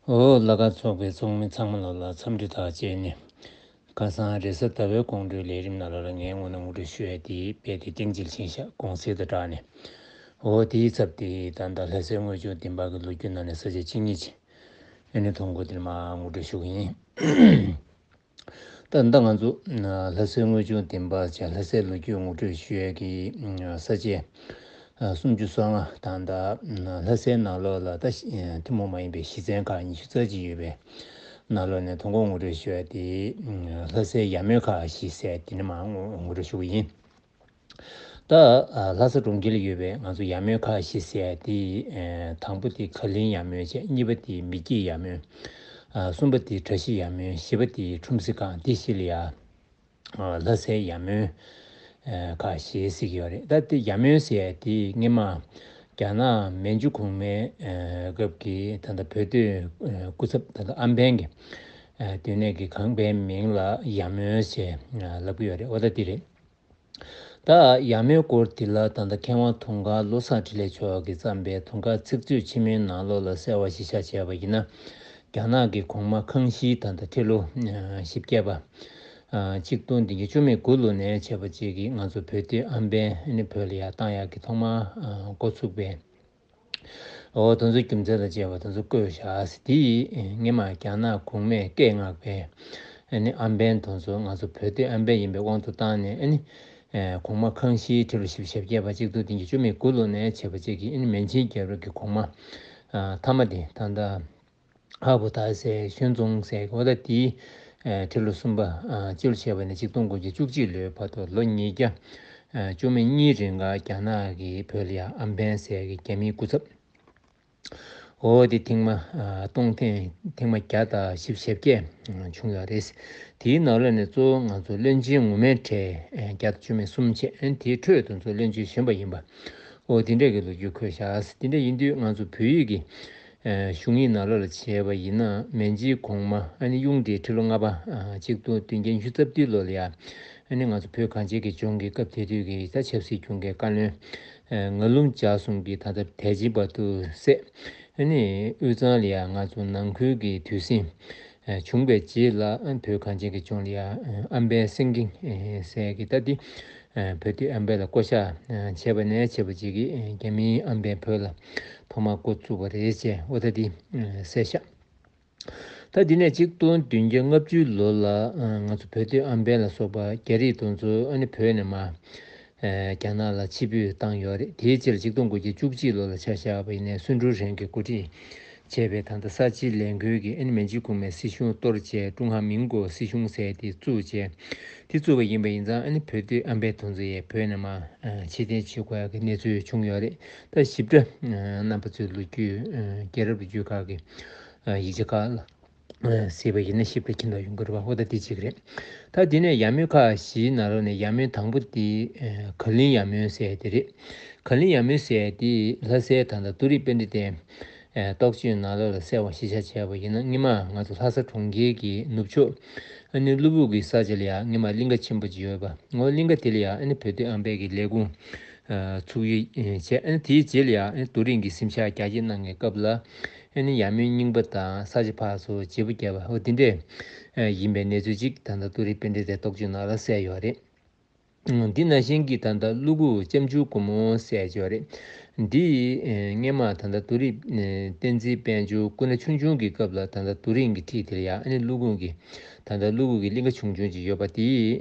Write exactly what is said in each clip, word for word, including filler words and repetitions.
འོ་ལ་ཁ་ཚོགས་པའི་ཚོགས་མི་ཚང་མ་ལོ་ལ་འཚམས་འདྲི་དང་བཅས་ནས། ཁ་སང་རེས་གཟའ་ཟླ་བའི་དགོང་དྲོའི་ལས་རིམ་ནང་ལོ་ལ་ངའི་ངོས་ནས་ངོ་སྤྲོད་ཞུ་ཡ་དེ་རྦད་དེ་ཏིང་ཙི་ཕྱིན་ཤག་དགོངས་སེལ་དང་སྦྲགས་ནས། འོ་དེའི་ཚབ་དེ་ད་ལྟ་ལྷ་སའི་དངུལ་ཆུ་བདུན་པ་གི་ལོ་རྒྱུས་ནང་ནས་ས་བཅད་གཅིག་གཉིས་ཅིག་ཨ་ནི་ཐོ་འགོད་དེར་མ་ངོ་སྤྲོད་ཞུ་གི་ཡིན། ད་ལྟ་ང་ཚོ་ལྷ་སའི་དངུལ་ཆུ་བདུན་པ་བྱས་ལྷ་སའི་ལོ་རྒྱུས་ངོ་སྤྲོད་ཞུ་ཡས་ཀྱི་ས་བཅད་སུམ་ཅུ་སོ་ལྔ་དང་ད་ལྷ་སའི་ནང་ལོགས་ལ་ད་ཐུན་མོང་མ་ཡིན་པའི་གཞི་རྩའི་ཁག་ཉི་ཤུ་རྩ་གཅིག་ཡོད་པའི་ནང་ལོགས་ནས་ཐོ་འགོད་ངོ་སྤྲོད་ཞུ་ཡས་དེ་ལྷ་སའི་ཡར་མོའི་ཁག་བཞི་ཟེར་དེ་ནས་མ་ངོ་སྤྲོད་ཞུ་གི་ཡིན། ད་ལྷ་ས་གྲོང་ཁྱེར་ལ་ཡོད་པའི་ང་ཚོ་ཡར་མོའི་ཁག་བཞི་ཟེར་དེ། དང་པོ་དེ་ཁ་གླིང་ཡར་མོ་བྱས། གཉིས་པ་དེ་མི་སྐྱིད་ཡར་མོ། གསུམ་པ་དེ་བཀྲ་ཤིས་ཡར་མོ། བཞི་པ་དེ་ཁྲོམ་གཟིགས་ཁང་། དེ་བཞི་ལ་ཡ་ལྷ་སའི་ཡར་མོའི་ཁག་བཞི་ཟེར་གྱི་ཡོད་རེད། ད་དེ་ཡར་མོ་ཟེར་དེ་སྔོན་མ་རྒྱ་ནག་མན་ཇུ་གོང་མའི་སྐབས་ཀྱི་ད་ལྟ་བོད་སྡོད་སྐུ་ཚབ་ད་ལྟ་ཨམ་བན་གྱི་དེ་ནས་ཀྱི་ཁང་པའི་མིང་ལ་ཡར་མོ་ཞེས་ལབ་ཀྱི་ཡོད་རེད། འོ་ད་དེ་རེད། ད་ཡར་མོའི་སྐོར་དེ་ལ་ད་ལྟ་མཁས་དབང་དུང་དཀར་བློ་བཟང་འཕྲིན་ལས་མཆོག་གིས་བརྩམས་པའི་དུང་དཀར་ཚིག་མཛོད་ཆེན་མོའི་ནང་ལོགས་ལ་གསལ་བ་གཞིར་བཞག་བྱས་པ་ཡིན་ན། རྒྱ་ནག་གི་གོང་མ་ཁང་ཤིའི་ད་ལྟ་ཁྲི་ལོ་བཞི་བརྒྱ་པ། ཆིག་སྟོང་བདུན་བརྒྱ་བཅུ་མེད་དགུ་ལོ་ནས་བྱས་པ་བཅས་ཀྱིས་ང་ཚོ་བོད་སྡོད་ཨམ་བན་ནི་བོད་ལ་ཡར་བཏང་ཡག་གི་ཐོག་མར་འགོ་ཚུགས་པའི། འོ་དེ་ཚོ་རྒྱུ་མཚན་དང་བཅས་པ་དེ་ཚོ་བཀོད་བཞག་ཟེར། དེ་ཡིས་སྔོན་མ་རྒྱ་ནག་གོང་མས་སྐད་མངགས་པའི་ཨ་ནི་ཨམ་བན་དེ་ཚོ་ང་ཚོ་བོད་སྡོད་ཨམ་བན་ཡིན་པའི་དབང་དུ་བཏང་ནས། ཨ་ནི་གོང་མ་ཁང་ཤིའི་ཁྲི་ལོ་བཞི་བཅུ་ཞེ་བརྒྱད་པ་གཅིག་སྟོང་བདུན་བརྒྱ་བཅུ་མེད་དགུ་ལོ་ནས་བྱས་པ་བཅས་ཀྱིས། ཨ་ནི་མན་ཆིང་རྒྱལ་རབས་ཀྱི་གོང་མ་མཐའ་མ་དེ་ད་ལྟ་ཧ་བུ་ཐ་ཟེར་ཞོན་ཙུང་ཟེར་གོ་ད་དེའི་ཁྲི་ལོ་གསུམ་པ་སྤྱི་ལོ་བྱས་པ་ནས་ཆིག་སྟོང་དགུ་བརྒྱ་བཅུ་གཅིག་ལོའི་བར་དུ་ལོ་ཉིས་བརྒྱ་བཅོ་ལྔ་གཉིས་རིང་ག་རྒྱ་ནག་གིས་བོད་ལ་ཡ་ཨམ་བན་ཟེར་གི་རྒྱ་མིའི་སྐུ་ཚབ། འོ་དེ་ཐེངས་མ་སྟོང་ཐེངས་ཐེངས་མ་བརྒྱ་དང་བཞི་བཅུ་ཞེ་བརྒྱད་བྱུང་ཡོད་རེད། དེའི་ནང་ལོགས་ནས་གཙོ་བོ་ང་ཚོ་བློན་ཆེན་ངོ་མའི་གྲས་བརྒྱ་དང་བཅུ་མེད་གསུམ་བྱས། ཨ་ནི་དེའི་ཁྲོད་དུ་ཚོ་བློན་ཆེན་གཞོན་པ་ཡིན་པ། འོ་དེ་འདྲས་ཀྱི་ལོ་རྒྱུས་འཁོད་བཞག་དེ་འདྲ་ཡིན་དུས་ང་ཚོ་བོད་ཡིག་གི་གཞུང་ཡིག་ནང་ལོགས་ལ་བྱས་པ་ཡིན་ན། མན་ཇུའི་གོང་མ་ཨ་ནི་ཡུང་ཏེའི་ཁྲི་ལོ་ལྔ་པ་ཆིག་སྟོང་བདུན་བརྒྱ་ཉི་ཤུ་རྩ་བདུན་ལོ་ལ་ཡ། ཨ་ནི་ང་ཚོ་བོད་གངས་ཅན་གྱི་ལྗོངས་ཀྱི་སྐབས་དེ་དུས་ཀྱི་ད་ཆབ་སྲིད་ཀྱི་བཀའ་བློན་ངར་ལུང་ཇཱ་སུང་གིས་ད་ལྟ་ཐའེ་ཅིན་བར་དུ་བསད། ཨ་ནི་དབུས་གཙང་ལ་ཡ་ང་ཚོ་ནང་ཁུལ་གྱི་དུས་ཟིང་བྱུང་བའི་རྗེས་ལ། བོད་གངས་ཅན་གྱི་ལྗོངས་ལ་ཡ་ཨམ་བན་སེང་གེ་ཟེར་གི་ད་དེ་བོད་སྡོད་ཨམ་བན་ལ་བསྐོ་བཞག་བྱས་པ་ནས་བྱས་པ་ཅིག་གིས་རྒྱ་མིའི་ཨམ་བན་བོད་ལ་ཐོག་མར་འགོ་བཙུགས་པ་རེད་ཅེས། འོ་ད་དེ་གསལ་བཞག་ད་དེ་ནས་ཆིག་སྟོང་བདུན་བརྒྱ་ལྔ་བཅུ་ལོ་ལ་ང་ཚོ་བོད་སྡོད་ཨམ་བན་ལ་སོགས་པ་རྒྱ་རིགས་དེ་ཚོ་ཨ་ནི་བོད་ནས་མར་རྒྱ་ནག་ལ་ཕྱིར་འབུད་བཏང་ཡོད་རེད། དེའི་རྗེས་ལ་ཆིག་སྟོང་དགུ་བརྒྱ་བཅུ་གཅིག་ལོ་ལ་ཆ་བཞག་པ་ཡིན་ནའི་སུན་ཀྲུང་ཧྲན་གྱིས་འགོ་ཁྲིད་བྱས་པའི་ད་ལྟ་ས་བྱི་ལས་འགུལ་གྱིས་ཨ་ནི་མན་ཇུའི་གོང་མའི་སྲིད་གཞུང་གཏོར་བྱས། ཀྲུང་ཧྭ་མིན་གོའི་སྲིད་གཞུང་ཟེར་དེ་བཙུགས་བྱས། དེ་བཙུགས་པ་ཡིན་པ་ཡིན་ཙང་། ཨ་ནི་བོད་སྡོད་ཨམ་བན་དེ་ཚོ་ཡང་བོད་ནས་མར་ཕྱིར་འཐེན་བྱེད་དགོས་ཡག་གི་གནས་ཚུལ་བྱུང་ཡོད་རེད། ད་ཞིབ་ཕྲ་རྣམ་པ་ཚོའི་ལོ་རྒྱུས་རྒྱལ་རབས་ལོ་རྒྱུས་ཁག་གི་ཡིག་ཆ་ཁག་ལ་གཟིགས་པ་ཡིན་ན་ཞིབ་ཕྲ་མཁྱེན་རྟོགས་ཡོང་གི་རེད་པ། འོ་ད་དེ་གཅིག་རེད། ད་དེ་ནས་ཡར་མོའི་ཁག་བཞིའི་ནང་ལོགས་ནས་ཡར་མོའི་དང་པོ་དེ་ཁ་གླིང་ཡར་མོ་ཟེར་དེ་རེད། ཁ་གླིང་ཡར་མོ་ཟེར་དེ་ལྷ་སའི་ད་ལྟ་ཏུ་རིག་པཎྜི་ཏའི་རྟོགས་བརྗོད་ནང་ལོགས་ལ་གསལ་བ་གཞིར་བཞག་བྱས་པ་ཡིན་ན། སྔོན་མ་ང་ཚོ་ལྷ་ས་གྲོང་ཁྱེར་གྱི་ནུབ་ཕྱོགས་ཨ་ནི་གློ་བུར་གྱི་ས་ཆ་ལ་ཡ་སྔོན་མ་གླིང་ག་ཆེན་པོ་ཅིག་ཡོད་པ། འོ་གླིང་ག་དེ་ལ་ཡ་ཨ་ནི་བོད་སྡོད་ཨམ་བན་གྱི་ལས་ཁུངས་ཚུགས་ཡུལ་བྱས། ཨ་ནི་དེའི་རྗེས་ལ་ཡ་ཨ་ནི་རྡོ་རིང་གི་གཟིམ་ཤག་རྒྱ་སྐྱེད་གནང་བའི་སྐབས་ལ། ཨ་ནི་ཡར་མོའི་རྙིང་པ་དང་ས་ཆ་ཕར་ཚུར་བརྗེ་པོ་བརྒྱབ་པ། འོ་དེ་འདྲས་ཡིན་པའི་གནས་ཚུལ་ཅིག་ད་ལྟ་ཏུ་རིག་པཎྜི་ཏའི་རྟོགས་བརྗོད་ནང་ལ་གསལ་ཡོད་རེད། འདི་ནང་བཞིན་གྱི་ད་ལྟ་ཀླུ་གུ་ལྕམ་ཆུང་སྒོ་མོ་ཟེར་ཡོད་རེད། འདི་སྔོན་མ་ད་ལྟ་ཏུ་རིག་བསྟན་འཛིན་དཔལ་འབྱོར་སྐུ་ན་ཆུང་ཆུང་གི་སྐབས་ལ་ད་ལྟ་རྡོ་རིང་གི་འཁྲིས་དེ་ལ་ཡ་ཨ་ནི་ཀླུ་གུ་གི་ད་ལྟ་ཀླུ་གུ་གི་གླིང་ག་ཆུང་ཆུང་ཅིག་ཡོད་པ། དེ་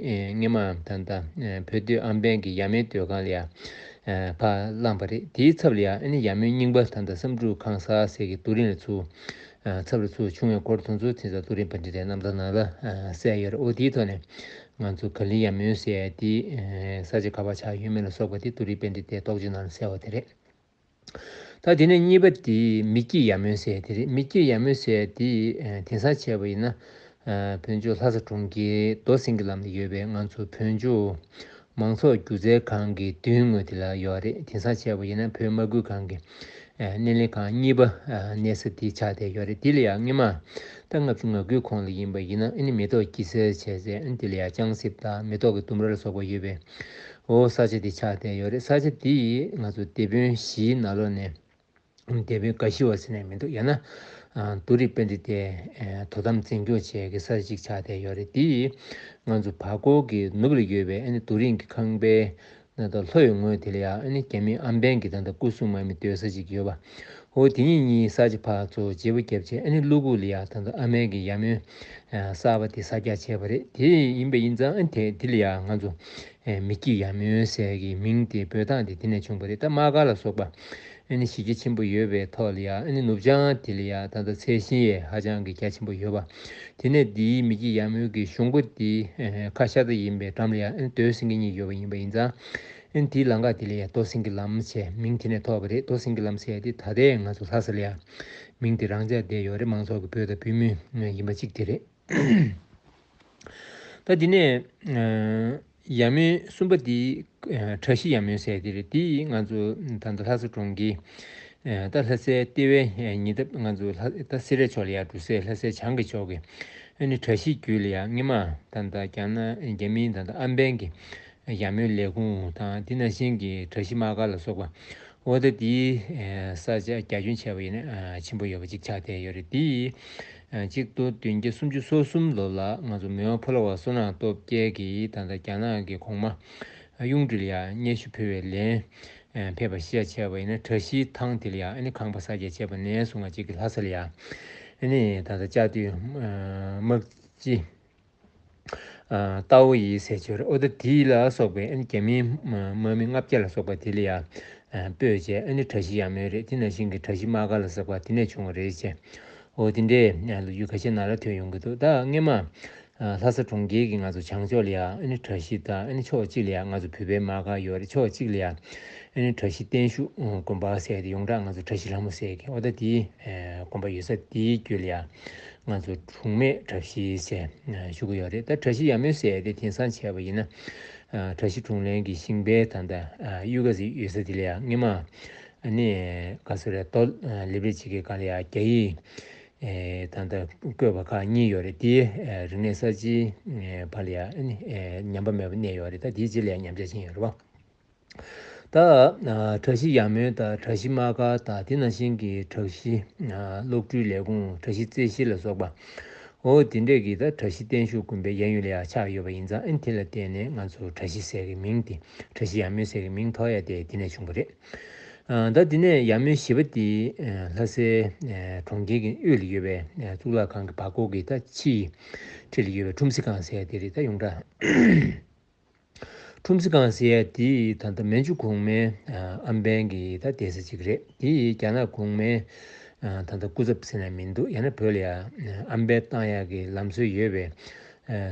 སྔོན་མ་ད་ལྟ་བོད་སྡོད་ཨམ་བན་གྱི་ཡར་མོའི་སྡོད་ཁང་ལ་ཡ་ཕར་བླངས་པ་རེད། དེའི་ཚབ་ལ་ཡ་ཨ་ནི་ཡར་མོའི་རྙིང་པ་ད་ལྟ་བསམ་འགྲུབ་ཁང་གསར་ཟེར་གི་རྡོ་རིང་ལ་ཚུར་ཚབ་ལ་ཚུར་བྱུང་བའི་སྐོར་དེ་ཚོ་དེང་སང་ཏུ་རིག་པཎྜི་ཏའི་རྣམ་ཐར་ནང་ལ་གསལ་ཡོད་རེད། འོ་དེའི་ཐོག་ནས། ང་ཚོ་ག་ལི་ཡ་མོན་ཟེར་ཡ་དེ་ས་ཆ་ག་པར་ཆགས་ཡོད་མེད་ལ་སོགས་པ་དེ་ཏུ་རིག་པཎྜི་ཏའི་རྟོགས་བརྗོད་ནང་ལ་གསལ་བ་དེ་རེད། ད་དེ་ནས་གཉིས་པ་དེ་མི་སྐྱིད་ཡ་མོན་ཟེར་ཡ་དེ་རེད། མི་སྐྱིད་ཡ་མོན་ཟེར་ཡ་དེ་དེང་སང་བྱས་པ་ཡིན་ན་བོད་ལྗོངས་ལྷ་ས་གྲོང་ཁྱེར་རྡོ་སེང་གེ་ལམ་ལ་ཡོད་པའི་ང་ཚོ་བོད་ལྗོངས་མང་ཚོགས་སྒྱུ་རྩལ་ཁང་གི་མདུན་ངོས་དེ་ལ་ཡོད་རེད། དེང་སང་བྱས་པ་ཡིན་ན་བོད་དམག་ཁུལ་ཁང་གི་སྣེ་ལེན་ཁང་གཉིས་པ་གནས་ས་དེ་ཆགས་བསྡད་ཡོད་རེད། དེ་ལ་ཡང་སྔོན་མ་ད་ལྔ་བཅུ་ང་དགུའི་གོང་ལ་ཡིན་པ་ཡིན་ན་ཨ་ནི་མེ་ཏོག་སྐྱེད་ཚལ་བྱས་ཚེ། ཨ་ནི་དེ་ལ་ཡང་ལྕང་སྲིབ་དང་མེ་ཏོག་གི་ལྡུམ་ར་ལ་སོགས་པ་ཡོད་པའི་འོ་ས་ཆ་དེ་ཆགས་བསྡད་ཡོད་རེད། ས་ཆ་དེ་ཡིས་ང་ཚོ་སྡེ་དཔོན་བཞིའི་ནང་ལོགས་ནས། སྡེ་དཔོན་དགའ་ཞི་བ་ཟེར་ནས་མི་འདུག་ཡང་ན་ ཨ་རྡོ་རིང་པཎྜི་ཏའི་ཨེ་དོ་དམ་འཛིན་སྐྱོང་བྱེད་ཀྱི་ས་ཆ་ཅིག་ཆགས་བསྡད་ཡོད་རེད། དེ་ང་ཚོ་བར་སྐོར་གྱི་ནུབ་ལ་ཡོད་པའི་ཨ་ནི་རྡོ་རིང་གི་ཁང་པའི་ནང་དུ་ལྷོ་ཡི་ངོས་དེ་ལ་ཡ་ཨ་ནི་རྒྱ་མི་ཨམ་བན་གྱི་ད་ལྟ་སྐུ་སྲུང་དམག་མི་སྡོད་ས་ཅིག་ཡོད་པ། འོ་དེ་གཉིས་གཉིས་ས་ཆ་ཕར་ཚུར་བརྗེ་པོ་བརྒྱབ་བྱས་ཨ་ནི་གློ་སྦུག་ལ་ཡ་ད་ལྟ་ཨ་མའི་གི་ཡར་མོའི་ཨ་གསར་པ་དེ་གསར་རྒྱག་བྱས་པ་རེད། དེ་ཡིན་པ་ཡིན་ཙང་ཨ་ནི་དེ་དེ་ལ་ཡ་ང་ཚོ་ཨེ་མི་སྐྱིད་ཡར་མོ་ཟེར་གི་མིང་དེ་འབོད་སྟངས་དེ་དེ་ནས་བྱུང་བ་རེད། ད་དམག་སྒར་ལ་སོགས་པ་ཨ་ནི་གཞི་རྒྱ་ཆེན་པོ་ཡོད་པའི་ཐོག་ལ་ཡ་ཨ་ནི་ནུབ་བྱང་དེ་ལ་ཡ་ད་ལྟ་ཚལ་ཤིང་ཡས་ཧ་ཅང་གི་རྒྱ་ཆེན་པོ་ཡོད་པ། དེ་ནས་དེའི་མི་སྐྱིད་ཡར་མོའི་གི་གཞུང་སྒོ་དེ་ཨེ་ཁ་ཤ་སྟག་ཡིན་པའི་འགྲམ་ལ་ཡ་ཨ་ནི་རྡོའི་སེང་གེ་གཉིས་ཡོད་པ་ཡིན་པ་ཡིན་ཙང་ཨ་ནི་དེའི་ལམ་ཁ་དེ་ལ་ཡ་རྡོ་སེང་གེ་ལམ་ཟེར་མིང་དེ་ནས་ཐོགས་པ་རེད། རྡོ་སེང་གེ་ལམ་ཟེར་ཡ་དེ་ད་ལྟའི་ང་ཚོ་ལྷ་ས་ལ་ཡ་མིང་དེ་རང་འཇགས་བསྡད་ཡོད་རེད། མང་ཚོགས་ཀྱི་བོད་དང་བོད་མི་ཡིན་པ་གཅིག་དེ་རེད། ད་འདི་ནས་ཡར་མོའི་གསུམ་པ་འདི་བཀྲ་ཤིས་ཡར་མོ་ཟེར་དེ་རེད། འདི་ང་ཚོ་ད་ལྟ་ལྷ་ས་གྲོང་ཁྱེར་ད་ལྷ་སའི་ལྟེ་བའི་ཉེ་འདབས་ང་ཚོ་ལྷ་ད་སེ་ར་ཕྱོགས་ལ་ཡར་འགྲོ་སའི་ལྷ་སའི་བྱང་གི་ཕྱོགས་ཀྱི་ཨ་ནི་བཀྲ་ཤིས་རྒྱུད་ལ་ཡ་སྔོན་མ་ད་ལྟ་རྒྱ་ནག་རྒྱ་མིའི་ད་ལྟ་ཨམ་བན་གྱི་ཡར་མོའི་ལས་ཁུངས་དང་དེ་ནང་བཞིན་གྱི་བཀྲ་ཤིས་དམག་སྒར་ལ་སོགས་པ། འོ་ད་དེའི་ས་ཆ་རྒྱ་ཁྱོན་བྱས་པ་ཡིན་ན་ཆེན་པོ་ཡོད་པ་ཅིག་ཆགས་བསྡད་ཡོད་རེད། དེ་ཡིས་གཅིག་སྟོང་བདུན་བརྒྱ་སུམ་ཅུ་སོ་གསུམ་ལོ་ལ་ང་ཚོ་མི་དབང་ཕོ་བླ་བ་བསོད་ནམས་སྟོབས་རྒྱལ་གྱིས་ད་ལྟ་རྒྱ་ནག་གི་གོང་མ་གཡུང་དྲུང་ལ་ཡ་སྙན་ཞུ་ཕུལ་བའི་ལན་ཕེབས་པ་གཞིར་བྱས་པ་ཡིན་ན་བཀྲ་ཤིས་ཐང་དེ་ལ་ཡ་ཨ་ནི་ཁང་པ་གསར་རྒྱག་བྱས་པ་ནས་བཟུང་ང་གཅིག་གི་ལྷ་ས་ལ་ཡ་ཨ་ནི་ད་ལྟ་ལྕགས་མདུད་དམག་སྤྱི། ཨ་རྟའུ་ཡི་ཟེར་ཆོས་རེད། ཨོ་ད་དེ་ལ་སོགས་པའི་ཨ་ནི་རྒྱ་མིའི་དམག་མི་ལྔ་བརྒྱ་ལ་སོགས་པ་དེ་ལ་ཡ་སྤོས་བྱས་ཨ་ནི་བཀྲ་ཤིས་ཡར་མོ་རེད། དེ་ནང་བཞིན་གྱི་བཀྲ་ཤིས་དམག་སྒར་ལ་སོགས་པ་དེ་ནས་བྱུང་བ་རེད་ཅེས། ཨོ་དེ་འདྲའི་ལོ་རྒྱུས་ཁ་ཤས་ནང་ལ་ཐོན་ཡོང་གི་འདུག་ད་སྔོན་མ་ལྷ་ས་གྲོང་ཁྱེར་གྱི་ང་ཚོ་བྱང་ཕྱོགས་ལ་ཡ་ཨ་ནི་བཀྲ་ཤིས་དང་ཨ་ནི་ཕྱོགས་གཅིག་ལ་ཡ་ང་ཚོ་བོད་པའི་དམག་སྒར་ཡོད་རེད། ཕྱོགས་གཅིག་ལ་ཡ་ཨ་ནི་བཀྲ་ཤིས་བརྟན་བཞུགས་དགོན་པ་ཟེར་ཏེ་ཡོངས་གྲགས་ང་ཚོ་བཀྲ་ཤིས་ལྷ་མོ་ཟེར་གི་ཨོ་ད་དེའི་དགོན་པ་ཡོད་ས་དེའི་རྒྱུད་ལ་ཡ། ང་ཚོ་གྲོང་སྨད་བཀྲ་ཤིས་ཟེར་ཞུ་གི་ཡོད་རེད། ད་བཀྲ་ཤིས་ཡར་མོ་ཟེར་དེ་དེང་སང་བྱས་པ་ཡིན་ན་བཀྲ་ཤིས་གྲོང་ལྷན་གྱི་ཤིང་པའི་ད་ལྟ་གཡུས་ཁ་ཟིག་ཡོད་ས་དེ་ལ་ཡ་སྔོན་མ་ནི་ག་ཟེར་རེད། རྡོ་ལེབ་རེ་གཅིག་གི་སྒང་ལ་ཡ་རྒྱ་ཡིག་ད་ལྟ་བཀོད་པ་ཁག་གཉིས་ཡོད་རེད། དེ་རིག་གནས་གསར་བརྗེའི་བར་ལ་ཡ་ཉམས་པ་མེད་པ་གནས་ཡོད་རེད། ད་དེའི་རྗེས་ལ་ཡ་ཉམས་ཆག་ཕྱིན་ཡོད་རེད་བ། ད་བཀྲ་ཤིས་ཡར་མོ་དང་བཀྲ་ཤིས་དམག་སྒར་དང་དེ་ནང་བཞིན་གྱི་བཀྲ་ཤིས་གློག་འཕྲུལ་ལས་ཁུངས་བཀྲ་ཤིས་རྩེ་བཞི་ལ་སོགས་པ། འོ་དེ་འདྲས་ཀྱི་ད་བཀྲ་ཤིས་བརྟན་བཞུགས་དགོན་པའི་གཡས་གཡོན་ལ་ཡ་ཆགས་ཡོད་པ་ཡིན་ཙང་ཨ་ནི་དེ་ལ་བརྟེན་ནས་ང་ཚོ་བཀྲ་ཤིས་ཟེར་གི་མིང་དེ་བཀྲ་ཤིས་ཡར་མོ་ཟེར་གི་མིང་ཐོགས་ཡ་དེ་དེ་ནས་བྱུང་བ་རེད། ད་དེ་ནས་ཡར་མོའི་བཞི་པ་དེ་ལྷ་སའི་གྲོང་ཁྱེར་གྱི་དབུས་ལ་ཡོད་པའི་གཙུག་ལག་ཁང་གི་བར་སྐོར་གྱི་ད་ཕྱི་ཡི་འཁྲིས་ལ་ཡོད་པའི་ཁྲོམ་གཟིགས་ཁང་ཟེར་ཡ་དེ་རེད། ད་ཡོངས་གྲགས། ཁྲོམ་གཟིགས་ཁང་ཟེར་ཡ་དེ་ད་ལྟ་མན་ཇུ་གོང་མའི་ཨམ་བན་གྱི་ད་གདན་ས་ཅིག་རེད། དེ་རྒྱ་ནག་གོང་མའི་ད་ལྟ་སྐུ་ཚབ་ཟེར་ན་མི་འདུག་ཡང་ན་བོད་ལ་ཡ་ཨམ་བན་བཏང་ཡག་གི་ལམ་སྲོལ་ཡོད་པའི་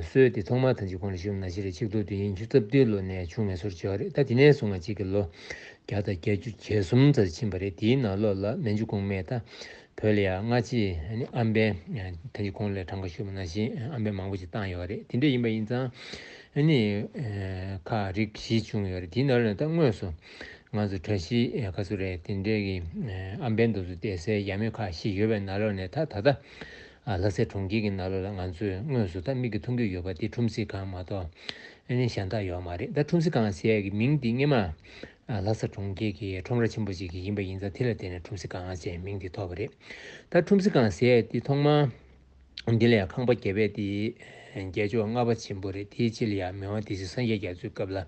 སྲོལ་དེ་ཐོག་མར་ད་ཅི་གོང་ལ་ཞུས་པ་ནང་བཞིན་རེད། ཆིག་སྟོང་དགུ་བརྒྱ་བཅུ་གསུམ་ལོ་ནས་བྱུང་བའི་སྲོལ་ཅིག་ཡོད་རེད། ད་དེ་ནས་བཟུང་ང་གཅིག་གི་ལོ་བརྒྱ་དང་བརྒྱད་ཅུ་གྱ་གསུམ་ཙམ་ཕྱིན་པ་རེད། དེའི་ནང་ལོགས་ལ་མན་ཇུ་གོང་མས་ད་བོད་ལ་ཡང་སྔ་ཕྱི་ཨ་ནི་ཨམ་བན་ད་ཅི་གོང་ལ་གྲངས་ཀ་ཞུས་པ་ནང་བཞིན་ཨམ་བན་མང་པོ་ཞིག་བཏང་ཡོད་རེད། དེ་འདྲ་ཡིན་པ་ཡིན་ཙང་ཨ་ནི་ཁག་རིགས་བཞི་བྱུང་ཡོད་རེད། དེའི་ནང་ལ་ད་དངོས་སུ་ང་ཚོ་བཀྲ་ཤིས་ག་ཚོད་རེད། དེ་འདྲའི་གི་ཨམ་བན་དེ་ཚོ་བསྡད་སའི་ཡ་མེད་ཁག་བཞི་ཡོད་པའི་ནང་ལོགས་ནས་ད་ད་ལྟ་ལྷ་སའི་གྲོང་ཁྱེར་གྱི་ནང་ལོགས་ལ་ང་ཚོས་དངོས་སུ་ད་མིག་གིས་མཐོང་རྒྱུ་ཡོད་པ་དེ་ཁྲོམ་གཟིགས་ཁང་མ་གཏོགས་ཨ་ནི་གཞན་དག་ཡོད་མ་རེད། ད་ཁྲོམ་གཟིགས་ཁང་ཟེར་ཡ་གི་མིང་འདི་སྔོན་མ་ལྷ་ས་གྲོང་ཁྱེར་གྱི་ཁྲོམ་ར་ཆེན་པོ་ཅིག་ཡིན་པ་ཡིན་ཙང་དེ་ལ་བརྟེན་ནས་ཁྲོམ་གཟིགས་ཁང་ཟེར་མིང་འདི་ཐོགས་པ་རེད། ད་ཁྲོམ་གཟིགས་ཁང་ཟེར་ཡ་འདི་ཐོག་མར་འདི་ལ་ཡང་ཁང་པ་བརྒྱབ་པ་དེ་རྒྱལ་མཆོག་ལྔ་པ་ཆེན་པོ་རེད། དེའི་རྗེས་ལ་ཡང་མི་དབང་སྡེ་སྲིད་སངས་རྒྱས་རྒྱ་མཚོའི་སྐབས་ལ་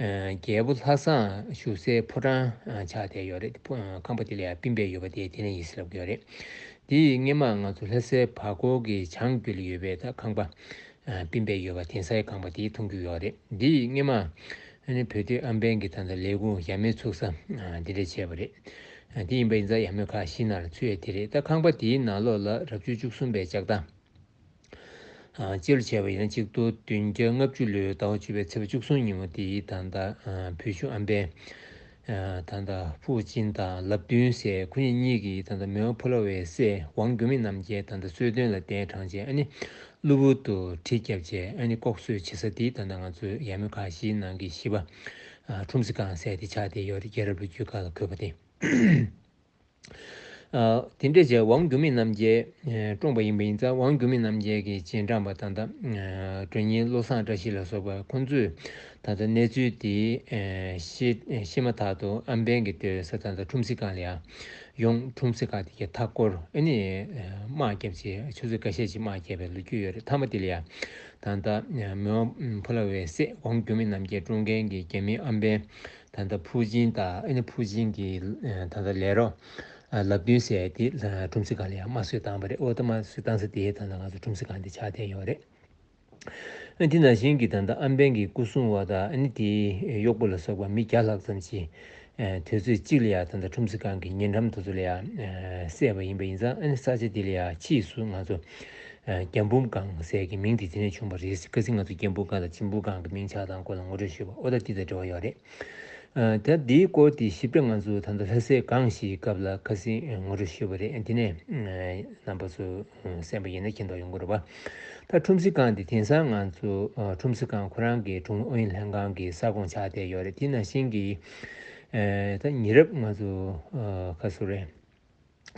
རྒྱལ་པོ་ལྷ་བཟང་བཞུགས་སའི་ཕོ་བྲང་ཆགས་བསྡད་ཡོད་རེད། ཁང་པ་དེ་ལ་ཡང་པིན་པས་ཡོད་པ་དེ་དེ་ནས་ཡིན་ཟེར་ལབ་ཀྱི་ཡོད་རེད། དེ་ཡིས་སྔོན་མ་ང་ཚོ་ལྷ་སའི་བར་སྐོར་གྱི་བྱང་རྒྱུད་ལ་ཡོད་པའི་ད་ཁང་པ་པིན་པས་ཡོད་པ་དེང་སང་ཁང་པ་དེ་མཐོང་རྒྱུ་ཡོད་རེད། འདི་ཡིས་སྔོན་མ་ཨ་ནི་བོད་སྡོད་ཨམ་བན་གྱི་ད་ལྟ་ལས་ཁུངས་ཡར་མོའི་ཚུགས་ས་འདི་འདྲ་བྱས་པ་རེད། དེ་ཡིན་པ་ཡིན་ཙང་ཡར་མོའི་ཁག་བཞི་ནང་ལ་ཚུད་ཡ་དེ་རེད། ད་ཁང་པ་དེའི་ནང་ལོགས་ལ་རབ་བྱུང་བཅུ་གསུམ་པའི་ལྕགས་ཐང་། སྤྱི་ལོ་བྱས་པ་ཡིན་ན་གཅིག་སྟོང་བདུན་བརྒྱ་ལྔ་བཅུ་ལོའི་ཟླ་བ་བཅུ་པའི་ཚེས་པ་བཅུ་གསུམ་ཉིན་མོ་དེའི་ད་ལྟ་བོད་གཞུང་ཨམ་བན་ད་ལྟ་ཧྥུའུ་ཅིན་དང་ལབ་ཏུན་ཟེར་ཁོ་གཉིས་གཉིས་ཀྱིས་ད་ལྟ་མི་དབང་ཕོ་བླ་བའི་སྲས་ཝང་གྱོ་མི་རྣམ་རྒྱལ་ད་ལྟ་གསོལ་སྟོན་ལ་གདན་དྲངས་རྗེས་ཨ་ནི་གློ་བུར་དུ་གྲི་བརྒྱབ་རྗེས་ཨ་ནི་ལྐོག་གསོད་བྱེད་ས་དེ་ད་ལྟ་ང་ཚོའི་ཡར་མོའི་ཁག་བཞིའི་ནང་གི་བཞི་པ་ཁྲོམ་གཟིགས་ཁང་ཟེར་དེ་ཆགས་བསྡད་ཡོད་རེད། རྒྱལ་རབས་ལོ་རྒྱུས་ཁག་ལ་འཁོད་པ་དེ། ཨ། དེ་འདྲ་བྱས་ཝང་འགྱུར་མེད་རྣམ་རྒྱལ་བཀྲོངས་པ་ཡིན་པ་ཡིན་ཙང་། ཝང་འགྱུར་མེད་རྣམ་རྒྱལ་གྱི་རྗེས་འབྲང་པ་ད་ལྟ་དོན་གཉེར་བློ་བཟང་བཀྲ་ཤིས་ལ་སོགས་པ་ཁོང་ཚོས་ད་ལྟ་གནས་ཚུལ་དེ་ཤེས་ཤེས་མ་ཐག་ཏུ་ཨམ་བན་གྱིས་སྡོད་ས་ད་ལྟ་ཁྲོམ་གཟིགས་ཁང་ལ་ཡང་ཡོང་། ཁྲོམ་གཟིགས་ཁང་དེ་གའི་མཐའ་བསྐོར། ཨ་ནི་དམག་བརྒྱབ་བྱས་ཆུ་ཚོད་འགའ་ཤས་ཅིག་དམག་བརྒྱབ་པའི་ལོ་རྒྱུས་ཡོད་རེད། མཐའ་མ་དེ་ལ་ཡང་ད་ལྟ་མི་དབང་ཕོ་ལ་བའི་སྲས་ཝང་འགྱུར་མེད་རྣམ་རྒྱལ་བཀྲོངས་མཁན་གྱི་རྒྱ་མིའི་ཨམ་བན་ད་ལྟ་ཕུའུ་ཅིན་དང་། ཨ་ནི་ཕུའུ་ཅིན་གྱི་ད་ལྟ་ལས་རོགས་ལབ་དུས་ཟེར་དེ་ཁྲོམ་གཟིགས་ཁང་ལ་ཡང་དམར་གསོད་བཏང་བ་རེད། ཨོ་ད་དམར་གསོད་བཏང་ས་དེ་ད་ལྟ་ང་ཚོ་ཁྲོམ་གཟིགས་ཁང་དེ་ཆགས་བསྡད་ཡོད་རེད། ཨ། དེ་ནང་བཞིན་གྱི་ད་ལྟ་ཨམ་བན་གྱི་སྐུ་སྲུང་བ་དང་། ཨ་ནི་དེའི་གཡོག་པོ་ལ་སོགས་པ་མི་བརྒྱ་ལྷག་ཙམ་ཞིག་དུས་ཚོད་གཅིག་ལ་ཡང་ད་ལྟ་ཁྲོམ་གཟིགས་ཁང་གི་ཉེ་འགྲམ་དེ་ཚོ་ལ་ཡང་བསད་པ་ཡིན་པ་ཡིན་ཙང་། ཨ་ནི་ས་ཆ་དེ་ལ་ཡང་ཕྱིས་སུ་ང་ཚོ་རྒྱ་འབུམ་སྒང་ཟེར་གྱི་མིང་དེ་དེ་ནས་བྱུང་བ་རེད། ཁ་སང་ང་ཚོ་རྒྱ་འབུམ་སྒང་དང་ཆིན་པུ་སྒང་གི་མིང་ཆགས་སྟངས་སྐོར་ལ་ངོ་སྤྲོད་ཞུས་པ། ཨོ་ད་དེ་དང་འབྲེལ་བ་ཡོད་རེད། ཨ། ད་འདིའི་སྐོར་དེ་ཞིབ་ཕྲ་ང་ཚོ་ད་ལྟ་ལྷ་སའི་སྒང་བཞིའི་སྐབས་ལ་ཁ་སང་ངོ་སྤྲོད་ཞུས་པ་རེད། དེ་ནས་རྣམ་པ་ཚོ་གསན་པ་ཡིན་ན་མཁྱེན་རྟོགས་ཡོང་གི་རེད་པ། ད་ཁྲོམ་གཟིགས་ཁང་དེ་དེང་སང་ང་ཚོ་ཁྲོམ་གཟིགས་ཁང་ཁོ་རང་གི་དྲུང་ཨུ་ཡོན་ལྷན་ཁང་གི་ས་ཁོངས་ཆགས་བསྡད་ཡོད་རེད། དེ་ནང་བཞིན་གྱི་ད་ཉེ་རབས་ང་ཚོ་ག་ཟེར་རེད།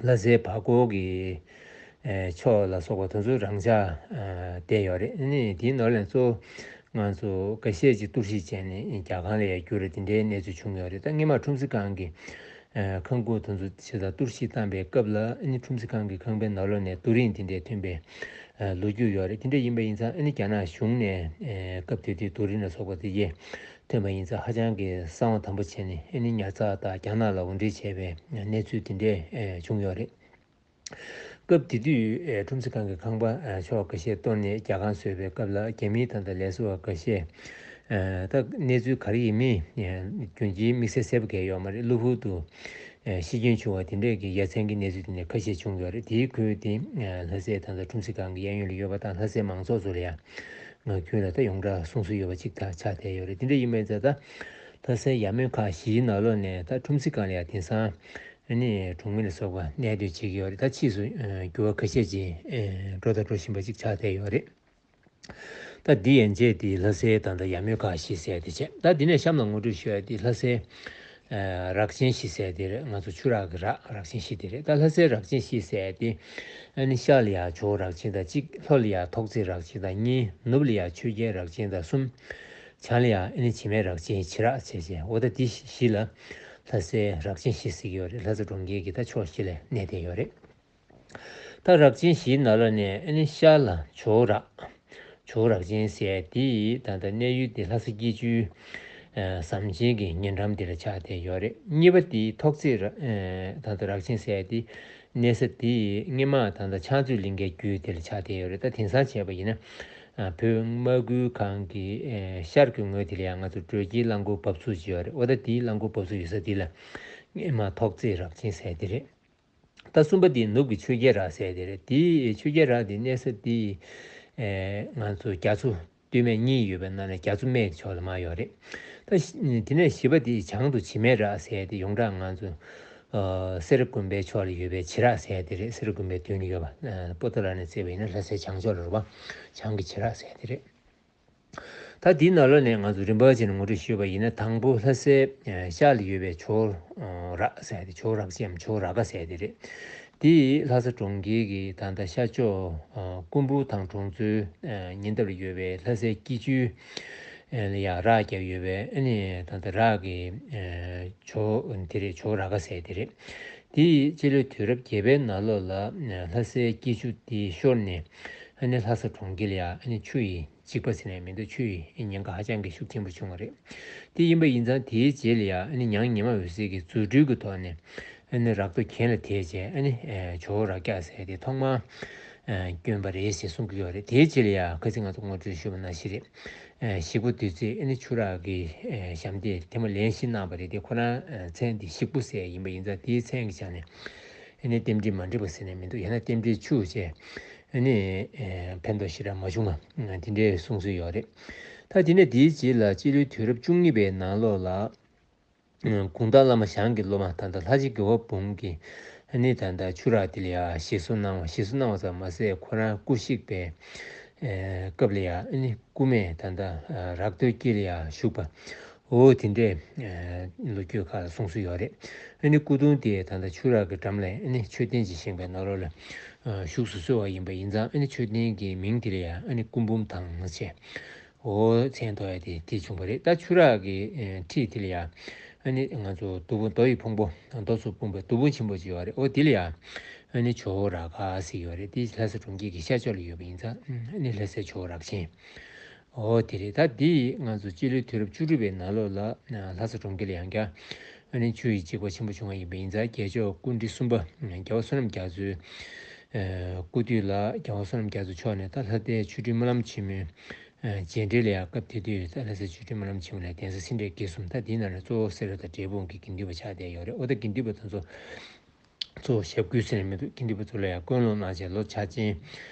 ལྷ་སའི་བར་སྐོར་གྱི་ཕྱོགས་ལ་སོགས་པ་དེ་ཚོ་རང་འཇགས་བསྡད་ཡོད་རེད། ཨ་ནི་དེའི་ནང་ལ་གཙོ་བོ་ང་ཚོ་འགའ་ཤས་ཀྱིས་གཏོར་བཤིག་བྱས་ནས་རྒྱ་གར་ལ་ཡར་བསྐྱུར་རེད། དེ་འདྲའི་གནས་ཚུལ་བྱུང་ཡོད་རེད། ད་སྔོན་མ་ཁྲོམ་གཟིགས་ཁང་གི་ཁང་ཁུག་དེ་ཚོ་ཇི་ལྟར་གཏོར་བཤིག་བཏང་པའི་སྐབས་ལ། ཨ་ནི་ཁྲོམ་གཟིགས་ཁང་གི་ཁང་པའི་ནང་ལོགས་ནས་རྡོ་རིང་དེ་འདྲས་ཐོན་པའི་ལོ་རྒྱུས་ཡོད་རེད། དེ་འདྲ་ཡིན་པ་ཡིན་ཙང་། ཨ་ནི་རྒྱ་ནག་གཞུང་ནས་སྐབས་དེ་དུས་རྡོ་རིང་ལ་སོགས་པ་དེ་གས་ཐོན་པ་ཡིན་ཙང་ཧ་ཅང་གི་གསང་བ་དམ་པོ་བྱས་ནས། ཨ་ནི་ཉར་ཚགས་དང་རྒྱ་ནག་ལ་དབོར་འདྲེན་བྱས་པའི་གནས་ཚུལ་དེ་འདྲས་བྱུང་ཡོད་རེད། སྐབས་དེ་དུས་ཁྲོམ་གཟིགས་ཁང་གི་ཁང་པ་ཕྱོགས་འགའ་ཤས་གཏོར་ནས་རྒྱ་ཁང་བཟོས་པའི་སྐབས་ལ། རྒྱ་མིའི་ད་ལྟ་ལས་བཟོ་བ་འགའ་ཤས། ད་གནས་ཚུལ་ག་རེ་ཡིན་མིན་རྒྱུན་གྱི་དམིགས་བསལ་གསལ་པོ་གང་ཡང་ཡོད་མ་རེད། གློ་བུར་དུ་ཤི་སྐྱོན་བྱུང་བ་དེ་འདྲས་ཀྱི་ཡ་མཚན་གྱི་གནས་ཚུལ་དེ་འདྲས་ཁ་ཤས་བྱུང་ཡོད་རེད། དེའི་ཁུལ་དེ་ལྷ་སའི་ད་ལྟ་ཁྲོམ་གཟིགས་ཁང་གི་གཡས་གཡོན་ལ་ཡོད་པ་དང་། ལྷ་སའི་མང་ཚོགས་ཚོ་ལ་ཡང་ང་ཁྱོད་ལ་ད་ཡོངས་གྲགས་གསུང་སྲོལ་ཡོད་པ་ཅིག་ད་ཆགས་བསྡད་ཡོད་རེད། དེ་འདྲ་ཡིན་པས་ཙང་། ད་ལྷ་སའི་ཡ་མོན་ཁ་བཞིའི་ནང་ལོགས་ནས་ད་ཁྲོམ་གཟིགས་སྒང་ལ་ཡང་དེང་སང་ཨ་ནི་གྲོང་མི་ལ་སོགས་པ་གནས་སྡོད་བྱེད་ཀྱི་ཡོད་རེད། ད་ཕྱིས་སུ་འགྱུར་བ་ཁ་ཤས་ཅིག་འགྲོ་དང་འགྲོ་བཞིན་པ་ཅིག་ཆགས་བསྡད་ཡོད་རེད། ད་འདི་ཡན་ཆད་དེ་ལྷ་སའི་ད་ལྟ་ཡ་མོན་ཁ་བཞི་ཟེར་དེ་བྱས། ད་འདི་ནས་གཤམ་ལ་ངོ་སྤྲོད་ཞུ་ཡ་དེ་ལྷ་སའི་ཨ་རགས་ཆེན་བཞི་ཟེར་དེ་རེད། ང་ཚོ་ཆུ་རགས་ཀྱི་རགས། རགས་ཆེན་བཞི་དེ་རེད། ད་ལྷ་སའི་རགས་ཆེན་བཞི་ཟེར་དེ། ཨ་ནི་ཤར་ལ་ཡ་ཇོ་བོ་རགས་ཆེན་དང་གཅིག་ལྷོ་ལ་ཡ་ཐོག་བརྩེགས་རགས་ཆེན་དང་གཉིས། ནུབ་ལ་ཡ་ཆོས་རྒྱལ་རགས་ཆེན་དང་གསུམ། བྱང་ལ་ཡ་ཨ་ནི་བྱེ་སྨད་རགས་ཆེན་བྱེ་རགས་བྱས་བྱས། འོ་ད་དེ་བཞི་ལ་ལྷ་སའི་རགས་ཆེན་བཞི་ཟེར་གྱི་ཡོད་རེད། ལྷ་ས་གྲོང་ཁྱེར་གྱི་ད་ཕྱོགས་བཞི་ལ་གནས་བསྡད་ཡོད་རེད། ད་རགས་ཆེན་བཞིའི་ནང་ལོགས་ནས་ཨ་ནི་ཤར་ལ་ཇོ་བོ་རགས། ཇོ་བོ་རགས་ཆེན་ཟེར་དེ་ད་ལྟ་གནས་ཡུལ་དེ་ལྷ་ས་སྐྱིད་ཆུའི་ཨ་ཟམ་ཆེན་གྱི་ཉེ་འགྲམ་དེ་ལ་ཆགས་བསྡད་ཡོད་རེད། གཉིས་པ་དེ་ཐོག་བརྩེགས་ར་ཨ་ད་ལྟ་རགས་ཆེན་ཟེར་དེ་གནས་ས་དེ་སྔོན་མ་ད་ལྟ་ཕྱག་མཛོད་གླིང་གའི་རྒྱུད་དེ་ལ་ཆགས་བསྡད་ཡོད་རེད། ད་དེང་སང་བྱས་པ་ཡིན་ན་ཨ་བོད་དམག་ཁུལ་ཁང་གི་ཨ་ཤར་གྱི་ངོས་དེ་ལ་ཡང་ང་ཚོ་སྒྲོལ་སྐྱིད་རླངས་འཁོར་འབབ་ཚུགས་ཅིག་ཡོད་རེད། འོ་ད་དེའི་རླངས་འཁོར་འབབ་ཚུགས་ཡོད་ས་དེ་ལ་སྔོན་མ་ཐོག་བརྩེགས་རགས་ཆེན་ཟེར་དེ་རེད། ད་གསུམ་པ་དེ་ནུབ་ཀྱི་ཆོས་རྒྱལ་རགས་ཟེར་དེ་རེད། དེ་ཆོས་རྒྱལ་རགས་དེ་གནས་ས་དེ་ཨེ་ང་ཚོ་རྒྱ་མཚོ་སྟོད་སྨད་གཉིས་ཡོད་པའི་ནང་ནས་རྒྱ་མཚོ་སྨད་ཀྱི་ཕྱོགས་ལ་མར་ཡོད་རེད། ད་ཤ་དེ་ནས་བཞི་པ་དེ་བྱང་དུ་བྱེ་སྨད་རགས་ཟེར་དེ་ཡོངས་གྲགས་ང་ཚོ་ཨ་སེ་ར་དགོན་པའི་ཕྱོགས་ལ་ཡོད་པའི་བྱེ་རགས་ཟེར་དེ་རེད། སེ་ར་དགོན་པའི་མདུན་ལ་ཡོད་པ། ཨ་པོ་ཏཱ་ལ་ནས་བརྩིས་པ་ཡིན་ན་ལྷ་སའི་བྱང་ཕྱོགས་ལ་རེད་པ། བྱང་གི་བྱེ་རགས་ཟེར་དེ་རེད། ད་དེའི་ནང་ལོགས་ནས་ང་ཚོ་རིམ་པ་བྱས་ནས་ངོ་སྤྲོད་ཞུས་པ་ཡིན་ན། དང་པོ་ལྷ་སའི་ཨ་ཤར་ལ་ཡོད་པའི་ཇོ་བོ་རགས་ཟེར་དེ། ཇོ་བོ་རགས་ཆེན་ཇོ་བོ་ར་ག་ཟེར་དེ་རེད། དེ་ལྷ་ས་གྲོང་ཁྱེར་གྱི་ད་ལྟ་ཤར་ཕྱོགས་ཨ་སྐུ་འབུམ་ཐང་གྲོང་ཚོའི་ཨ་ཉེ་འདབས་ལ་ཡོད་པའི་ལྷ་སའི་སྐྱིད་ཆུའི་ཨ་ལ་ཡ་རགས་བརྒྱབ་ཡོད་པའི། ཨ་ནི་ད་ལྟ་རགས་ཀྱི་ཨ་ཇོ་བོ་དེ་རེད། ཇོ་བོ་ར་ག་ཟེར་དེ་རེད། དེ་སྤྱི་ལོའི་དུས་རབས་བརྒྱད་པའི་ནང་ལོགས་ལ་ཨ་ལྷ་སའི་སྐྱིད་ཆུ་དེ་ཤོར་ནས། ཨ་ནི་ལྷ་ས་གྲོང་ཁྱེར་ལ་ཡ་ཨ་ནི་ཆུ་ཡི་འཇིགས་པ་ཟེར་ནས་མི་འདུག་ཆུ་ཡི་ཉེན་ཁ་ཧ་ཅང་གི་ཤུགས་ཆེན་པོ་བྱུང་བ་རེད། དེ་ཡིན་པ་ཡིན་ཙང་། དེའི་རྗེས་ལ་ཡ་ཨ་ནི་ཉང་ཉི་མ་འོད་ཟེར་གྱིས་རྫུ་འཕྲུལ་གྱི་ཐོག་ནས་ཨ་ནི་རགས་རྡོ་གྱེན་ལ་དེད་བྱས། ཨ་ནི་ཨེ་ཇོ་བོ་ར་ག་ཟེར་དེ་ཐོག་མར་ཨེ་བསྐྱོན་པ་རེད་ཞེས་གསུང་གི་ཡོད་རེད། དེའི་རྗེས་ལ་ཡ་ཁ་སང་ང་ཚོ་ངོ་སྤྲོད་ཞུས་པ་ནང་བཞིན་རེད། ཨེ་ཞིག་པོ་དུས་ཚོད་ཨ་ནི་ཆུ་རགས་ཀྱི་ཨེ་ཞབས་འདེགས་ཐེངས་མ་ལན་བཞི་གནང་བ་རེད། དེ་ཁོ་རང་ཨེ་མཚན་དེ་ཞིག་པོ་ཟེར་ཡིན་པ་ཡིན་ཙང་། དེའི་མཚན་གྱི་ཆ་ནས་ཨ་ནི་རྟེན་འབྲེལ་མ་འགྲིག་པ་ཟེར་ནས་མི་འདུག་ཡང་ན་རྟེན་འབྲེལ་འཆུག་བྱས། ཨ་ནི་ཨེ་ཕན་ཐོགས་ཞེ་དྲག་མ་བྱུང་བ་དེ་འདྲའི་གསུང་སྲོལ་ཡོད་རེད། ད་དེ་ནས་དེའི་རྗེས་ལ་སྤྱི་ལོའི་དུས་རབས་བཅུ་གཉིས་པའི་ནང་ལོགས་ལ་ཨ་དགོང་དག་བླ་མ་ཞང་གི་སློབ་མ་ད་ལྟ་ལྷ་རྗེ་རྒོད་པོ་འབུམ་གྱིས་ཨ་ནི་ད་ལྟ་ཆུ་རགས་དེ་ལ་ཡ་ཞིག་གསོ་གནང་བ། ཞིག་གསོ་གནང་བ་ཙམ་མ་ཟད། ཁོ་རང་སྐུ་གཤེགས་པའི་ཨེ་སྐབས་ལ་ཡ་ཨ་ནི་སྐུ་སྨད་ད་ལྟ་ཨ་རགས་རྡོའི་དཀྱིལ་ལ་ཡ་བཞུགས་པ། འོ་དེ་འདྲས་ལོ་རྒྱུས་ཁག་ལ་གསུང་སྲོལ་ཡོད་རེད། ཨ་ནི་སྐུ་གདུང་དེ་ད་ལྟ་ཆུ་རགས་ཀྱི་འགྲམ་ལ་ཨ་ནི་མཆོད་རྟེན་ཅིག་བཞེངས་པའི་ནང་ལོགས་ལ་བཞུགས་སུ་གསོལ་བ་ཡིན་པ་ཡིན་ཙང་། ཨ་ནི་མཆོད་རྟེན་གྱི་མིང་དེ་ལ་ཡང་ཨ་ནི་སྐུ་འབུམ་ཐང་ཞེས། འོ་མཚན་ཐོགས་ཡ་དེ་དེ་བྱུང་བ་རེད། ད་ཆུ་རགས་ཀྱི་ཨེ་འཁྲིས་དེ་ལ་ཡང་ཨ་ནི་ང་ཚོ་རྡོ་སྦུག་རྡོ་ཡི་ཕུང་པོ་རྡོ་ཚུ་སྤུངས་པའི་རྡོ་སྦུག་ཆེན་པོ་ཅིག་ཡོད་རེད། འོ་དེ་ལ་ཡང་ཨ་ནི་ཇོ་བོ་རཱ་ག་ཟེར་གྱི་ཡོད་རེད། དེ་ལྷ་ས་གྲོང་ཁྱེར་གྱི་ཤར་ཕྱོགས་ལ་ཡོད་པ་ཡིན་ཙང་ཨ་ནི་ལྷ་སའི་ཇོ་བོ་རཱ་ག་ཆེན། འོ་དེ་རེད། ད་འདི་ང་ཚོ་སྤྱི་ལོའི་དུས་རབས་བཅུ་དྲུག་པའི་ནང་ལོགས་ལ་ལྷ་ས་གྲོང་ཁྱེར་ལ་ཡང་བསྐྱར་ཨ་ནི་ཆུ་ཡི་འཇིགས་པ་ཆེན་པོ་བྱུང་བ་ཡིན་པ་ཡིན་ཙང་། རྒྱལ་མཆོག་སྐུ་ཕྲེང་གསུམ་པ་རྒྱལ་བ་བསོད་ནམས་རྒྱ་མཚོའི་སྐུ་དུས་ལ་རྒྱལ་བ་བསོད་ནམས་རྒྱ་མཚོ་མཆོག་ནས་ད་ལྷ་ལྡན་ཆོས་སྒྲོན་སྨོན་ལམ་ཆེན་མོའི་རྗེས་འབྲེལ་ལ་ཡང་སྐབས་དེ་དུས་ད་ལྷ་སའི་ཆོས་སྒྲོན་སྨོན་ལམ་ཆེན་མོ་ལ་གདན་ས་སེ་འབྲས་དགེ་གསུམ། ད་འདིའི་ནང་ནས་གཙོ་བོ་སེ་ར་དང་འབྲས་སྤུངས་ཀྱི་དགེ་འདུན་པ་ཆགས་བསྡད་ཡོད་རེད། འོ་ད་དགེ་འདུན་པ་དེ་ཚོ་གཙོ་བོ་ཞབས་སྐུལ་ཟེར་ནས་མི་འདུག་དགེ་འདུན་པ་ཚོ་ལ་ཡང་སྐུ་གཡོག་གནང་བྱས། ལོ་འཆར་ཅན་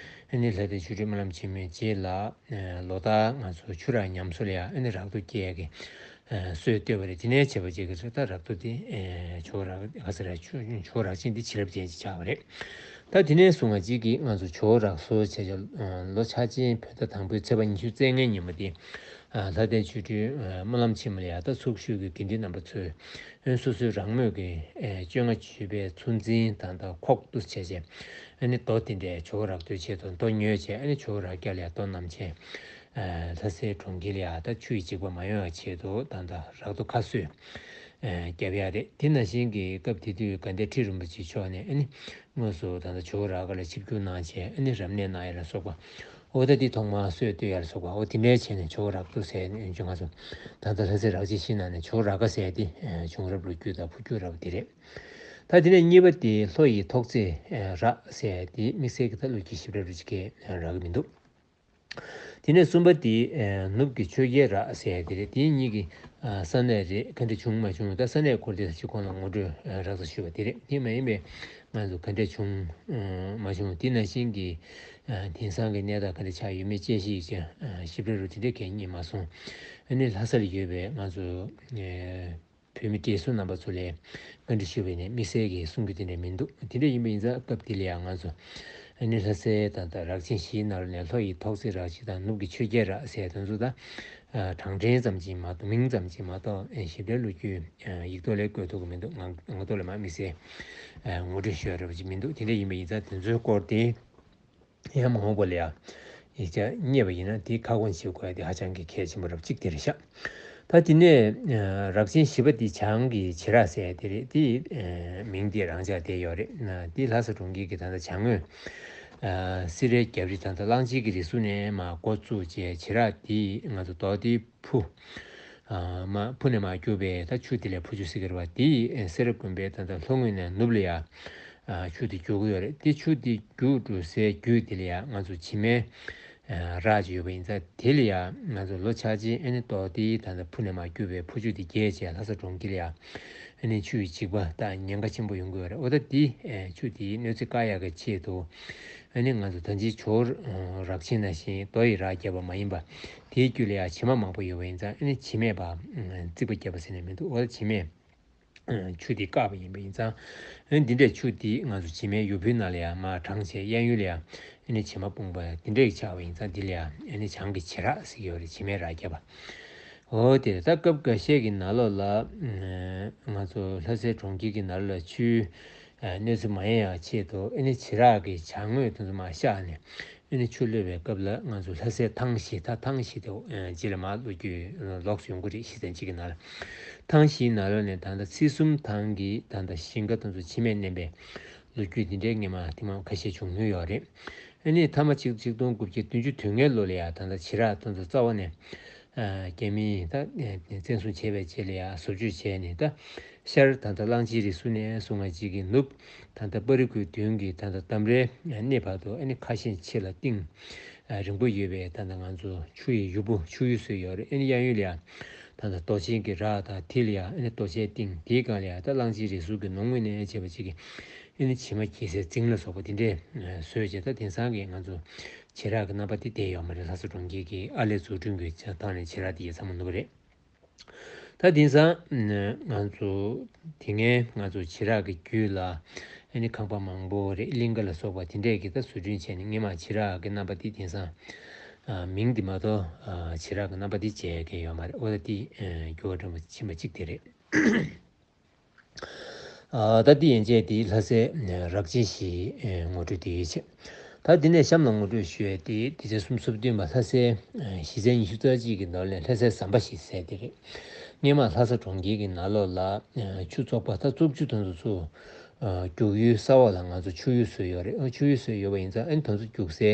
ཨ་ནི་ལྷ་ལྡན་ཆོས་སྒྲོན་སྨོན་ལམ་ཆེན་མོའི་རྗེས་ལ་ལོ་ལྟར་ང་ཚོ་ཆུ་རགས་ཉམས་གསོ་ལ་ཡང་ཨ་ནི་རག་ཐོག་སྐྱེལ་ཡག་གི་སྲོལ་བཏོད་པ་རེད། དེ་ནས་བྱས་པ་ཅིག་གིས་ད་རག་ཐོག་དེ་ཇོ་བོ་རཱ་ག་ཟེར་ར་ཆུ་ཇོ་བོ་རཱ་ཆེན་དེ་བྱིན་རླབས་ཅན་ཅིག་ཆགས་པ་རེད། ད་དེ་ནས་བཟུང་ང་གཅིག་གིས་ང་ཚོ་ཇོ་བོ་རཱ་ག་གསོལ་བྱས་བྱས་ལོ་འཆར་ཅན་བོད་ཟླ་དང་པོའི་ཚེས་པ་ཉི་ཤུ་རྩ་ལྔའི་ཉིན་མོ་དེ་ལྷ་ལྡན་ཆོས་སྒྲོན་སྨོན་ལམ་ཆེན་མོ་ལ་ཡང་ད་ཚོགས་ཞུགས་ཀྱི་དགེ་འདུན་རྣམ་པ་ཚོས་སོ་སོའི་རང་མོས་ཀྱི་བཅོ་ལྔ་བཅུ་པའི་ཚོད་འཛིན་དང་ད་ཁོག་ཏུ་བྱས་བྱས་ཨ་ནི་རྡོ་དེ་འདྲའི་ཇོ་བོ་རཱ་ག་ཐོག་ཆེད་དུ་རྡོ་ཉོས་བྱས། ཨ་ནི་ཇོ་བོ་རཱ་ག་ལ་ཡང་རྡོ་བསྣམས་བྱས་ལྷ་སའི་གྲོང་ཁྱེར་ལ་ཡང་ད་ཆུ་ཡི་འཇིགས་པ་མ་ཡོང་བའི་ཆེད་དུ་ད་ད་རག་ཐོག་ཁ་གསོས་རྒྱབ་ཡག་རེད། དེ་ནང་བཞིན་གྱི་སྐབས་དེ་དུས་དགའ་ལྡན་ཁྲི་རིན་པོ་ཆེ་མཆོག་ནས་ཨ་ནི་དངོས་སུ་ད་ལྟ་ཇོ་བོ་རཱ་ག་ལ་ཆིབས་བསྒྱུར་གནང་བྱས་ཨ་ནི་རབ་གནས་གནང་ཡ་ལ་སོགས་པ། འོ་ད་འདི་ཐོག་མར་སྲོལ་བཏོད་ཡ་ལ་སོགས་པ། འོ་དེ་འདྲའི་བྱས་ནས་ཇོ་བོ་རཱ་ག་ཐོག་ཟེར་ནས་ང་ཚོ་ད་ལྟ་ལྷ་སའི་རག་བྱེད་བཞི་ནང་ནས་ཇོ་བོ་རཱ་ག་ཟེར་དེ་བྱུང་རབས་ལོ་རྒྱུས་དང་འཕོ་འགྱུར་རབས་དེ་རེད། ད་དེ་ནས་གཉིས་པ་དེ་ལྷོ་ཡི་ཐོག་བརྩེགས་རག་ཟེར་དེ་དམིགས་བསལ་གྱི་ད་ལོ་རྒྱུས་ཞིབ་ཕྲ་རུ་ཅིག་གས་རག་གི་མི་འདུག་དེ་ནས་གསུམ་པ་དེ་ནུབ་ཀྱི་ཆོས་རྒྱལ་རག་ཟེར་དེ་རེད། དེ་གཉིས་ཀྱི་ས་གནས་རེད། ག་འདྲ་བྱུང་མ་བྱུང་ད་ས་གནས་སྐོར་དེ་ཅིག་ཁོང་ལ་ངོ་སྤྲོད་རགས་ཙམ་ཞུས་པ་དེ་རེད། དེ་མ་ཡིན་པའི་ང་ཚོ་ག་འདྲ་བྱུང་མ་བྱུང་དེ་ནང་བཞིན་གྱི་དེང་སང་གི་གནས་སྟངས་ག་འདྲ་ཆགས་ཡོད་མེད་དཔྱད་ཞིབ་ཅིག་ཞིབ་ཕྲ་རུ་དེ་འདྲ་གས་རྙེད་མ་སོང་། ཨ་ནི་ལྷ་ས་ལ་ཡོད་པའི་ང་ཚོ་བོད་མི་བགྲེས་སོང་རྣམ་པ་ཚོ་ལ་བཀའ་འདྲི་ཞུས་པ་ཡིན་ན་དམིགས་བསལ་གྱི་གསུང་རྒྱུ་དེ་འདྲ་མི་འདུག་དེ་འདྲ་ཡིན་པ་ཡིན་ཙང་སྐབས་དེ་ལ་ཡང་ང་ཚོ་ཨ་ནི་ལྷ་སའི་ད་ལྟ་རག་ཆེན་བཞིའི་ནང་ལ་ནས་ལྷོ་ཡི་ཐོག་བརྩེགས་རག་བཞི་དང་ནུབ་ཀྱི་ཆོས་རྒྱལ་རག་ཟེར་དེ་ཚོ་ད་གྲངས་འདྲེན་ཙམ་གྱིས་མ་གཏོགས་མིང་ཙམ་གྱིས་མ་གཏོགས་ཞིབ་ཕྲའི་ལོ་རྒྱུས་ཡིག་ཐོག་ལ་བཀོད་ཐུབ་ཀྱི་མི་འདུག་ང་ང་ཐོག་ལ་མ་དམིགས་བསལ་ངོ་སྤྲོད་ཞུ་ཡ་འདྲ་པོ་ཅིག་མི་འདུག་དེ་འདྲ་ཡིན་པ་ཡིན་ཙང་དེ་ཚོའི་སྐོར་དེ་ཡང་མ་འོངས་པ་ལ་ཡང་ཡིག་ཆ་རྙེད་པ་ཡིན་ན་དེ་ཁ་སྐོང་བྱེད་དགོས་ཡ་དེ་ཧ་ཅང་གི་གལ་ཆེན་པོ་རབ་གཅིག་དེ་རེད་ཤག་ད་དེ་ནས་རག་ཆེན་བཞི་པ་དེ་བྱང་གི་བྱེ་རག་ཟེར་དེ་རེད། དེ་མིང་དེ་རང་འཇགས་བསྡད་ཡོད་རེད། དེ་ལྷ་ས་གྲོང་ཁྱེར་གྱི་ད་ལྟ་བྱང་ངོས་སེ་རའི་རྒྱབ་རི་ད་ལྟ་གླང་ཆེན་གྱི་རི་ཟུར་ནས་མར་འགོ་བཙུགས་བྱས་བྱེ་རག་དེ་ང་ཚོ་རྡོ་དེ་ཕུ། མ་ཕུ་ནས་མར་རྒྱུག་པའི་ད་ཆུ་དེ་ལ་ཕུ་ཆུ་ཟེར་གྱི་རེད་པ། དེ་སེ་ར་དགོན་པའི་ད་ལྟ་ལྷོ་ངོས་ནས་ནུབ་ལ་ཡ་ཆུ་དེ་རྒྱུག་གི་ཡོད་རེད། དེ་ཆུ་དེ་རྒྱུག་འགྲོ་སའི་རྒྱུད་དེ་ལ་ཡ་ང་ཚོ་བྱེ་མའི་རག་ཅིག་ཡོད་པ་ཡིན་ཙང་། དེ་ལ་ཡ་ང་ཚོ་ལོ་འཆར་ཅན་ཨ་ནི་རྡོ་དེ་ད་ལྟ་ཕུ་ནས་མར་རྒྱུག་པའི་ཕུ་ཆུ་དེ་བརྒལ་བྱས་ལྷ་ས་གྲོང་ཁྱེར་ལ་ཡ་ཨ་ནི་ཆུ་ཡི་འཇིགས་པ་དང་ཉེན་ཁ་ཆེན་པོ་ཡོང་གི་ཡོད་རེད། འོ་ད་དེ་ཆུ་དེའི་གནོད་འཚེ་བཀག་ཡག་གི་ཆེད་དུ་ཨ་ནི་ང་ཚོ་ད་ཅི་ཇོ་བོ་རག་ཆེན་ནང་བཞིན་རྡོ་ཡི་རག་བརྒྱབ་པ་མ་ཡིན་པ། དེའི་རྒྱུད་ལ་ཡང་བྱེ་མ་མང་པོ་ཡོད་པ་ཡིན་ཙང་ཨ་ནི་བྱེ་མས་ཕར་རྩིག་པ་བརྒྱབ་པ་ཟེར་ནས་མི་འདུག་འོ་ད་བྱེ་མས་ཆུ་དེ་བཀག་པ་ཡིན་པ་ཡིན་ཙང་། ཨ་ནི་འདི་འདྲའི་ཆུ་དེ་ང་ཚོ་བྱེ་མའི་ཡུར་བུའི་ནང་ལ་ཡང་མར་དྲངས་བྱས་གཡས་གཡོན་ལ་ཡང་ཨ་ནི་བྱེ་མ་སྤུངས་པ་དེ་འདྲ་ཞིག་ཆགས་པ་ཡིན་ཙང་། འདི་ལ་ཡང་ཨ་ནི་བྱང་གི་བྱེ་རག་ཟེར་གྱི་ཡོད་རེད། བྱེ་མའི་རག་བརྒྱབ་པ། འོ་དེ་རེད། ད་སྐབས་འགའ་ཤས་ཀྱི་ནང་ལོགས་ལ་ང་ཚོ་ལྷ་སའི་གྲོང་ཁྱེར་གྱི་ནང་ལ་ཆུའི་གནོད་འཚེ་མ་ཡོང་ཡག་ཆེད་དུ་ཨ་ནི་བྱེ་རག་གི་བྱ་དངོས་དེ་ཚོ་མར་བཤགས་ནས། ཨ་ནི་ཆུ་གློད་པའི་སྐབས་ལ་ང་ཚོ་ལྷ་སའི་ཐང་བཞི། ད་ཐང་བཞི་དེ་རྗེས་ལ་མར་ལོ་རྒྱུས་ལོགས་སུ་ཡོང་གི་རེད། གཞི་རྟེན་གཅིག་གི་ནང་ལ། ཐང་བཞིའི་ནང་ལོགས་ནས་ད་ལྟ་ཚེས་གསུམ་ཐང་གི་ད་ལྟ་ཞིང་ཁ་དེ་ཚོ་བྱེ་མས་མནན་པའི་ལོ་རྒྱུས་འདི་འདྲའི་སྔོན་མ་ཐེངས་མ་ཁ་ཤས་བྱུང་མྱོང་ཡོད་རེད། ཨ་ནི་མཐའ་མ་ཆིག་ཆིག་སྟོང་དགུ་བརྒྱ་བདུན་ཅུ་དོན་ལྔའི་ལོ་ལ་ཡང་ད་ལྟ་བྱེ་རག་དེ་ཚོ་རྩ་བ་ནས་རྒྱ་མིས་ད་བཙན་བཟུང་བྱས་པའི་རྗེས་ལ་ཡང་བཟོ་བཅོས་བྱས་ནས། ད་ཤར་ད་ལྟ་གླང་ཆེན་རི་ཟུར་ནས་བཟུང་བ་གཅིག་གི་ནུབ་ད་ལྟ་པ་རི་ཁུལ་མདུན་གྱི་ད་ལྟ་འདམ་རའི་སྣེ་བར་དུ་ཨ་ནི་ཁ་ཤས་ཆེ་ལ་གཏིང་རིང་པོ་ཡོད་པའི་ད་ལྟ་ང་ཚོ་ཆུ་ཡི་ཡུར་བུ་ཆུ་ཡུར་བཟོས་ཡོད་རེད། ཨ་ནི་གཡས་གཡོན་ལ་ཡང་ད་ལྟ་རྡོ་ཆེན་གྱི་རགས་དང་། དེ་ལ་ཡང་ཨ་ནི་རྡོ་ཆེན་གཏིང་། དེའི་སྒང་ལ་ཡང་ད་གླང་ཆེན་རི་ཟུར་གྱི་ནུབ་ངོས་ནས་བྱས་པ་གཅིག་གི་ཨ་ནི་བྱེ་མ་འགྱེལ་སའི་རྫིང་ལ་སོགས་པ་དེ་འདྲས་བཟོས་བྱས། ད་དེང་སང་གི་ང་ཚོ་བྱེ་རག་གི་རྣམ་པ་དེ་བསྡད་ཡོད་མ་རེད། ལྷ་ས་གྲོང་ཁྱེར་གྱི་ཨར་ལས་བཟོ་སྐྲུན་གྱི་ཐོག་ནས་བྱེ་རག་དེ་ཡ་ཚང་མ་ནུབ་པ་རེད། ད་དེང་སང་ང་ཚོ་དེ་སྔའི་ང་ཚོ་བྱེ་རག་གི་རྒྱུད་ལ་ཨ་ནི་ཁང་པ་མང་པོ་རེད། གླིང་ག་ལ་སོགས་པ་དེ་འདྲས་ཀྱི་ད་བཟོ་སྐྲུན་བྱས་ནས། སྔོན་མ་བྱེ་རག་གི་རྣམ་པ་དེ་དེང་སང་ ཨ། མིང་འདི་མ་གཏོགས། ཨ། བྱེ་བྲག་གི་རྣམ་པ་འདི་བྱེད་མཁན་ཡོད་མ་རེད། འོ་ད་འདི། ཨ། འགྱུར་བ་འགྲོ་མ་ཕྱིན་པ་གཅིག་དེ་རེད། ཨ། ད་འདི་ཡན་ཆད་འདི་ལྷ་སའི། ཨ། རགས་ཅན་བཞིའི། ཨ། ངོ་སྤྲོད་འདི་བྱེད། ད་འདི་ནས་གཤམ་ལ་ངོ་སྤྲོད་ཞུ་ཡས་འདི་དེ་ཚེ་གསུམ་སོ་བདུན་པ་ལྷ་སའི། ཨ། གཞིས་ཚན་ཉི་ཤུ་རྩ་གཅིག་གི་ནང་ནས་ལྷ་སའི་ཟམ་པ་བཞི་ཟེར་དེ་རེད། སྔོན་མ་ལྷ་ས་གྲོང་ཁྱེར་གྱི་ནང་ལོགས་ལ། ཨ། ཆུ་བཙོག་པ་ད་བཙོག་ཆུ་དེ་ཚོ་ཚུར། ཨ། རྒྱུག་ཡུལ་ས་འོག་ལ་ང་ཚོ་ཆུ་གཡུར་བཟོས་ཡོད་རེད། ཨ། ཆུ་གཡུར་བཟོས་ཡོད་པ་ཡིན་ཙང་། ཨ་ནི་དེ་ཚོ་རྒྱུག་སའི།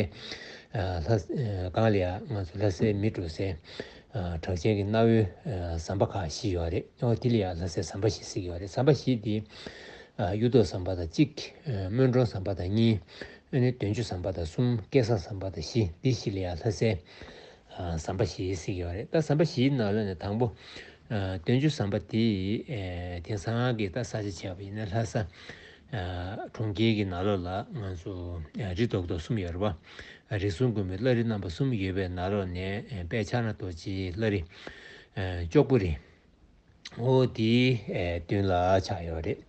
ཨ། ལྷ། ཨ། སྒང་ལ་ཡ་ང་ཚོ་ལྷ་སའི་མི་འགྲོ་སའི། ཨ། གྲགས་ཅན་གྱི་གནའ་བོའི། ཨ། ཟམ་པ་ཁག་བཞི་ཡོད་རེད། ཨོ་དེ་ལ་ཡ་ལྷ་སའི་ཟམ་པ་བཞི་ཟེར་གྱི་ཡོད་རེད། ཟམ་པ་བཞི་དེ། ཨ། གཡུ་ཐོག་ཟམ་པ་དང་གཅིག་ཨ། སྨོན་གྲོང་ཟམ་པ་དང་གཉིས། ཨ་ནི་དོན་ཆུ་ཟམ་པ་དང་གསུམ། སྐལ་བཟང་ཟམ་པ་དང་བཞི། འདི་བཞི་ལ་ཡ་ལྷ་སའི། ཨ། ཟམ་པ་བཞི་ཟེར་གྱི་ཡོད་རེད། ད་ཟམ་པ་བཞིའི་ནང་ལ་ནས་དང་པོ། ཨ། དོན་ཆུ་ཟམ་པ་དེ། ཨ། དེང་སང་གི་ད་ས་ཆ་བྱས་པ་ཡིན་ན་ལྷ་ས། ཨ། གྲོང་ཁྱེར་གྱི་ནང་ལོགས་ལ་ང་ཚོ། ཨ། རི་རྡོག་རྡོག་གསུམ་ཡོད་རེད་པ། རིགས་གསུམ་མགོན་པོའི་བླ་རི་རྣམ་པ་གསུམ་ཡོད་པའི་ནང་ལོགས་ནས། ཨ། དཔལ་ཕྱག་ན་རྡོ་རྗེའི་བླ་རི། ཨ། ལྕོག་པོ་རི། འོ་དེའི། ཨ། མདུན་ལ་ཆགས་ཡོད་རེད།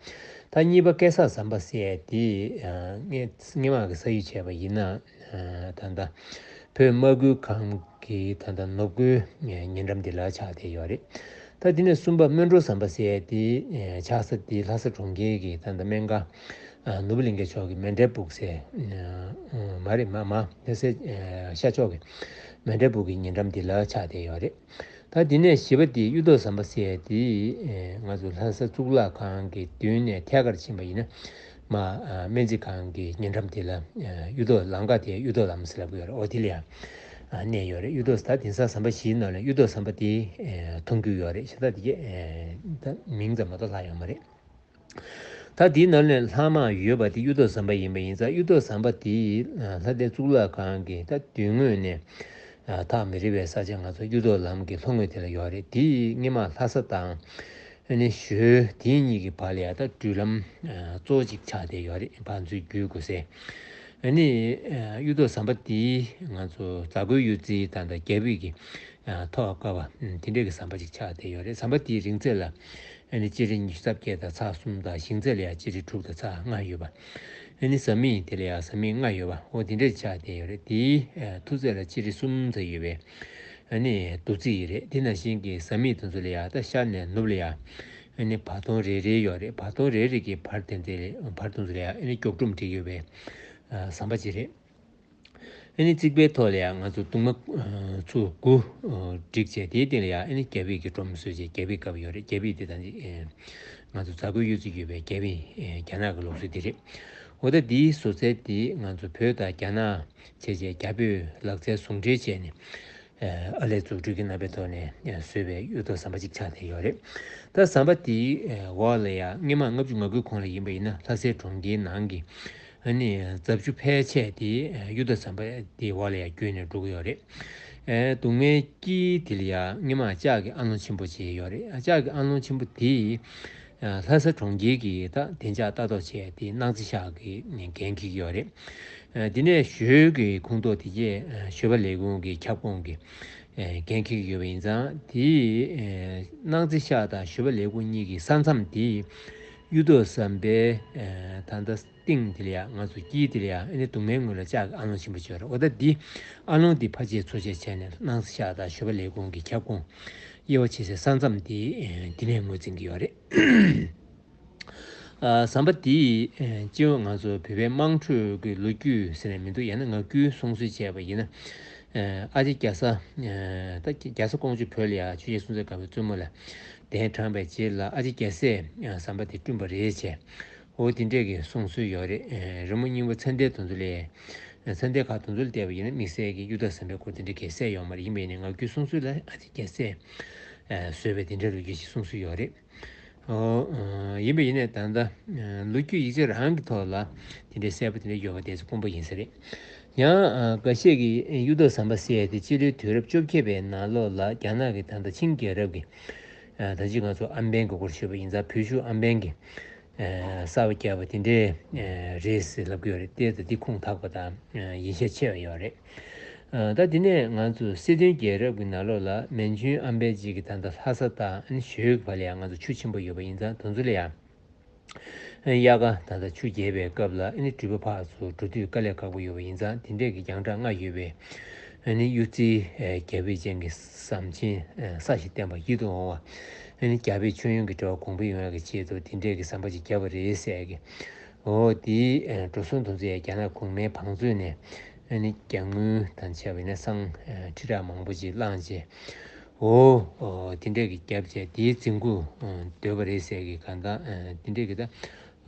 ད་གཉིས་པ་སྐལ་བཟང་ཟམ་པ་ཟེར་དེ། ཨ། སྔོན། སྔོན་མ་གི་ས་ཡུལ་བྱས་པ་ཡིན་ན། ཨ། ད་ལྟ་བོད་དམག་ཁུལ་ཁང་གི་ད་ལྟ་ནོར་བུའི་ཉེ་འགྲམ་དེ་ལ་ཆགས་བསྡད་ཡོད་རེད། ད་དེ་ནས་གསུམ་པ་སྨོན་གྲོང་ཟམ་པ་ཟེར་དེ། ཨ། ཆགས་ས་དེ་ལྷ་ས་གྲོང་ཁྱེར་གྱི་ད་ལྟ་སྨན་ཁང་། ཨ། ནོར་བུ་གླིང་གའི་ཕྱོགས་ཀྱི་མཎྜལ་སྦུག་ཟེར། ཨ། མ་རེད། མ། མ། ལྷ་སའི། ཨ། ཤར་ཕྱོགས་ཀྱི་མཎྜལ་སྦུག་གི་ཉེ་འགྲམ་དེ་ལ་ཆགས་བསྡད་ཡོད་རེད། ད་དེ་ནས་བཞི་པ་དེ་གཡུ་ཐོག་ཟམ་པ་ཟེར་ཡས་དེ། ཨེ། ང་ཚོ་ལྷ་ས་གཙུག་ལག་ཁང་གི་མདུན་ནས་ཐད་ཀར་ཕྱིན་པ་ཡིན་ན། མ། ཨ། སྨན་རྩིས་ཁང་གི་ཉེ་འགྲམ་དེ་ལ། ཨ། གཡུ་ཐོག་ལམ་ཁ་དེ་གཡུ་ཐོག་ལམ་ཟེར་ལབ་ཀྱི་ཡོད་རེད། འོ་དེ་ལ་ཡང་། ཨ། གནས་ཡོད་རེད། གཡུ་ཐོག་ད་དེང་སང་ཟམ་པ་བཞིའི་ནང་ལ་གཡུ་ཐོག་ཟམ་པ་དེ། ཨེ། མཐོང་རྒྱུ་ཡོད་རེད། ཤ་སྟག་དེ་གས། ཨེ། ད་མིང་ཙམ་མ་གཏོགས་ལྷག་ཡོད་མ་རེད། ད་དེའི་ནང་ནས་ལྷག་མ་ཡོད་པ་དེ་གཡུ་ཐོག་ཟམ་པ་ཡིན་པ་ཡིན་ཙང་། གཡུ་ཐོག་ཟམ་པ་དེ་ལྷ་ལྡན་གཙུག་ལག་ཁང་གི་ད་མདུན་ངོས་ནས། ཨ། ཐག་མི་རིང་བའི་ས་ཆ། ང་ཚོ་གཡུ་ཐོག་ལམ་གྱི་ལྷོ་ངོས་དེ་ལ་ཡོད་རེད། དེ་སྔོན་མ་ལྷ་ས་དང་། ཨ་ནི་ཞོལ་དེ་གཉིས་ཀྱི་བར་ལ་ཡ་ད་འགྲུལ་ལམ། ཨ། གཙོ་བོ་གཅིག་ཆགས་བསྡད་ཡོད་རེད། ཕར་ཚུར་བརྒྱུད་དགོས་སའི། ཨ་ནི། ཨ། གཡུ་ཐོག་ཟམ་པ་དེ་ང་ཚོ་རྫ་མགོའི་གཡུ་རྩེ་དང་། ད་རྒྱ་བོད་ཀྱི། ཨ། ཐོག་ཀ་བ། ཨ། དེ་འདྲས་ཀྱི་ཟམ་པ་ཅིག་ཆགས་བསྡད་ཡོད་རེད། ཟམ་པ་དེའི་རིང་ཚད་ལ། ཨ་ནི་སྤྱི་ལེ་ཉི་ཤུ་རྩ་བརྒྱད་དང་ཚེག་གསུམ་དང་། ཞེང་ཚད་ལ་ཡང་སྤྱི་ལེ་དྲུག་དང་ཚེག་ལྔ་ཡོད་པ། ཨ་ནི་ཟམ་མིག་དེ་ལ་ཡང་ཟམ་མིག་ལྔ་ཡོད་པ། འོ་དེ་འདྲས་ཆགས་བསྡད་ཡོད་རེད། དེའི། ཨ། མཐོ་ཚད་ལ་སྤྱི་ལེ་གསུམ་ཙམ་ཡོད་པའི། ཨ་ནི་རྡོ་རྩིག་ཡིན་རེད། དེ་ནང་བཞིན་གྱི་ཟམ་མིག་དེ་ཚོ་ལ་ཡང་ད་ཤར་ནས་ནུབ་ལ་ཡང་། ཨ་ནི་བར་སྟོང་རེ་རེ་ཡོད་རེད། བར་སྟོང་རེ་རེ་གི་བར་དེ་འདྲས། བར་དེ་ཚོ་ལ་ཡང་ཨ་ནི་སྐྱོགས་སྒྲོམ་བསྒྲིགས་ཡོད་པའི། ཨ། ཟམ་པ་ཅིག་རེད། ཨ་ནི་རྩིག་པའི་ཐོག་ལ་ཡང་ང་ཚོ་གདུང་མ། ཨ། ཚུར་དགུ། ཨ། བསྒྲིགས་བྱས། དེའི་སྟེང་ལ་ཡང་ཨ་ནི་རྒྱ་བོད་ཀྱི་སྒྲོམ་བཟོས་བྱས། རྒྱ་བོད་བཀབ་ཡོད་རེད། རྒྱ་བོད་དེ་ད་ནི། ཨེ། ང་ཚོ་རྫ་མགོའི་གཡུ་རྩེ་ཡོད་པའི་རྒྱ་བོད། ཨེ། རྒྱ་ནག་གི་ལུགས་སྲོལ་དེ་རེད། འོ་ད་འདིའི་བཟོ་རྩལ་འདི་ང་ཚོ་བོད་དང་རྒྱ་ནག་བྱས་བྱས་རྒྱ་བོད་ལག་རྩལ་ཟུང་འབྲེལ་བྱས་ནས། ཨ། ཨར་ལས་འཛུགས་སྐྲུན་གྱི་རྣམ་པའི་ཐོག་ནས་བཟོས་པའི་གཡུ་ཐོག་ཟམ་པ་ཅིག་ཆགས་བསྡད་ཡོད་རེད། ད་ཟམ་པ་དེའི། ཨ། འོག་ལ་ཡང་སྔོན་མ་ལྔ་བཅུ་ང་དགུའི་གོང་ལ་ཡིན་པ་ཡིན་ན། ལྷ་སའི་གྲོང་ཁྱེར་ནང་གི། ཨ་ནི་རྫབ་ཆུ་ཕལ་ཆེར་དེ། ཨ། གཡུ་ཐོག་ཟམ་པ་དེའི་འོག་ལ་ཡང་བརྒྱུད་ནས་འགྲོ་གི་ཡོད་རེད། ཨ། གདུང་མའི་དཀྱིལ་དེ་ལ་ཡང་སྔོན་མ་ལྕགས་ཀྱི་ཨ་ལོང་ཆེན་པོ་ཅིག་ཡོད་རེད། ཨ། ལྕགས་ཀྱི་ཨ་ལོང་ཆེན་པོ་དེ། ཨ། ལྷ་ས་གྲོང་ཁྱེར་གྱི་ད་བདེ་འཇགས་ལྟ་རྟོག་བྱས་ཏེ་སྣང་རྩེ་ཤག་གིས་འགན་འཁྱེར་གྱི་ཡོད་རེད། ཨ། དེ་ནས་ཞོལ་གྱི་ཁོངས་གཏོགས་དེ་གས། ཨ། ཞོལ་པ་ལས་ཁུངས་ཀྱི་ཁྱབ་ཁོངས་ཀྱི། ཨ། འགན་འཁྱེར་གྱི་ཡོད་པ་ཡིན་ཙང་། དེ། ཨ། སྣང་རྩེ་ཤག་དང་ཞོལ་པ་ལས་ཁུངས་གཉིས་ཀྱི་ས་མཚམས་དེ་གཡུ་ཐོག་ཟམ་པའི། ཨ། ད་ལྟ་སྟེང་དེ་ལ་ཡང་། ང་ཚོ་དཀྱིལ་དེ་ལ་ཡང་། ཨ་ནི་གདུང་མའི་ངོས་ལ་ལྕགས་ཀྱི་ཨ་ལོང་ཆེན་པོ་ཅིག་ཡོད་རེད། འོ་ད་འདི་ཨ་ལོང་འདི་ཕར་ཆེར་ཚུར་ཆེར་བྱས་ནས་སྣང་རྩེ་ཤག་དང་ཞོལ་པ་ལས་ཁུངས་ཀྱི་ཁྱབ་ཁོངས། དབྱེ་བ་ཕྱེ་སའི་ས་མཚམས་དེ། ཨ། འདི་ནས་ངོས་འཛིན་གྱི་ཡོད་རེད། ཨ། ཟམ་པ་འདི། ཨ། སྤྱི་ཡོངས་ང་ཚོ་བོད་པའི་དམངས་ཁྲོད་ཀྱི་ལོ་རྒྱུས་ཟེར་ནས་མི་འདུག་ཡང་ན་ངག་རྒྱུན་སྲུང་བརྩི་བྱས་པ་ཡིན་ན། ཨ། ཨ་ཅེ་རྒྱ་བཟའ། ཨ། ད་རྒྱ་བཟའ་ཀོང་ཇོ་བོད་ལ་ཡ་ཆོས་རྒྱལ་སྲོང་བཙན་སྒམ་པོའི་བཙུན་མོ་ལ་གདན་དྲངས་པའི་རྗེས་ལ། ཨ་ཅེ་རྒྱལ་སྲས། ཨ། ཟམ་པ་དེ་བསྐྲུན་པ་རེད་བྱས། འོ་དེ་འདྲས་ཀྱི་གསུང་སྲོལ་ཡོད་རེད། ཨ། རི་མོ་རྙིང་པ་ཚན་ལྡན་དེ་ཚོ་ལ། ཨ། ཚན་ལྡན་ཁག་དེ་ཚོ་ལ་བལྟས་པ་ཡིན་ན་དམིགས་བསལ་གྱི་གཡུ་ཐོག་ཟམ་པའི་སྐོར་དེ་འདྲས་གས་གསལ་ཡོད་མ་རེད། ཡིན་པ་ཡིན་ནའི་ངག་རྒྱུན་སྲུང་སྲོལ་ལ་ཨ་ཅེ་རྒྱལ་སྲས། ཨ། བཟོས་པའི་དེ་འདྲའི་ལོ་རྒྱུས་ཤིག་གསུང་སྲོལ་ཡོད་རེད། ཨོ། ཨ། ཡིན་པ་ཡིན་ནའི་ད་ལྟ། ཨ། ལོ་རྒྱུས་ཡིག་ཆ་རང་གི་ཐོག་ལ་དེ་འདྲའི་གསལ་པོ་དེ་འདྲ་ཡོད་པ་དེ་ཚོ་དཀོན་པོ་ཡིན་ས་རེད། ཡང་། ཨ། འགའ་ཤས་ཀྱིས་གཡུ་ཐོག་ཟམ་པ་ཟེར་ཡ་དེ་སྤྱི་ལོའི་དུས་རབས་བཅོ་བརྒྱད་པའི་ནང་ལོགས་ལ་རྒྱ་ནག་གི་ད་ལྟ་ཆིང་རྒྱལ་རབས་ཀྱི། ཨ། ད་ཅི་ང་ཚོ་ཨམ་བན་གྱི་སྐོར་ཞུས་པ་ཡིན་ཙང་། བོད་གཞུང་ཨམ་བན་གྱིས། ཨ། གསར་པ་བརྒྱབ་པ་དེ་འདྲའི། ཨ། རེད་ཟེར་ལབ་ཀྱི་ཡོད་རེད། དེ་ད་འདི་ཁུངས་དག་པ་དང་། ཨ། ཡིན་ཤས་ཆེ་བ་ཡོད་རེད། ཨ། ད་དེ་ནས་ང་ཚོ་སི་ཏུན་རྒྱལ་རབས་ཀྱི་ནང་ལོགས་ལ་མན་ཆུན་ཨམ་བན་གཅིག་གིས་ད་ལྟ་ལྷ་ས་དང་ཨ་ནི་ཞོལ་གྱི་བར་ལ་ཡང་ང་ཚོ་ཆུ་ཆེན་པོ་ཡོད་པ་ཡིན་ཙང་། དེ་ཚོ་ལ་ཡང་། ཨ། དབྱར་ཁ་ད་ལྟ་ཆུ་རྒྱས་པའི་སྐབས་ལ་ཨ་ནི་འགྲུལ་པ་ཕར་ཚུར་འགྲོ་དུས་དཀའ་ལས་ཁག་པོ་ཡོད་པ་ཡིན་ཙང་། དེ་འདྲས་ཀྱི་རྒྱང་བསྒྲགས་ལྔ་ཡོད་པའི། ཨ་ནི་གཡུ་རྩེའི་ཨེ་རྒྱལ་པོའི་སྤྱན་གྱིས་བཟང་ཆེན་ཨེ་ས་ཞིག་བསྟན་པ་ཡིད་དུ་འོང་བ། ཨ་ནི་རྒྱལ་པོའི་མཆོད་ཡོན་གྱི་འབྲེལ་བ་གོང་འཕེལ་ཡོང་ཡག་གི་ཆེད་དུ་དེ་འདྲས་ཀྱི་ཟམ་པ་ཅིག་བརྒྱབ་པ་རེད་ཟེར་གི། འོ་དེའི་ཨེ་འགྲོ་སོང་དེ་ཚོ་ཡང་རྒྱ་ནག་གོང་མའི་བང་མཛོད་ནས་ཨ་ནི་རྒྱ་དངུལ་དང་བཅས་པའི་ནས་སྲང་ཨེ་ཁྲི་ཕྲག་མང་པོ་ཅིག་བླངས་བྱས། འོ་འོ་དེ་འདྲས་ཀྱི་བརྒྱབ་བྱས་དེའི་རྫིང་ཁུག་ཨེ་བརྡོལ་བ་རེད་ཟེར་གི། གང་ལྟར་ཨེ་དེ་འདྲས་ཀྱི་ད།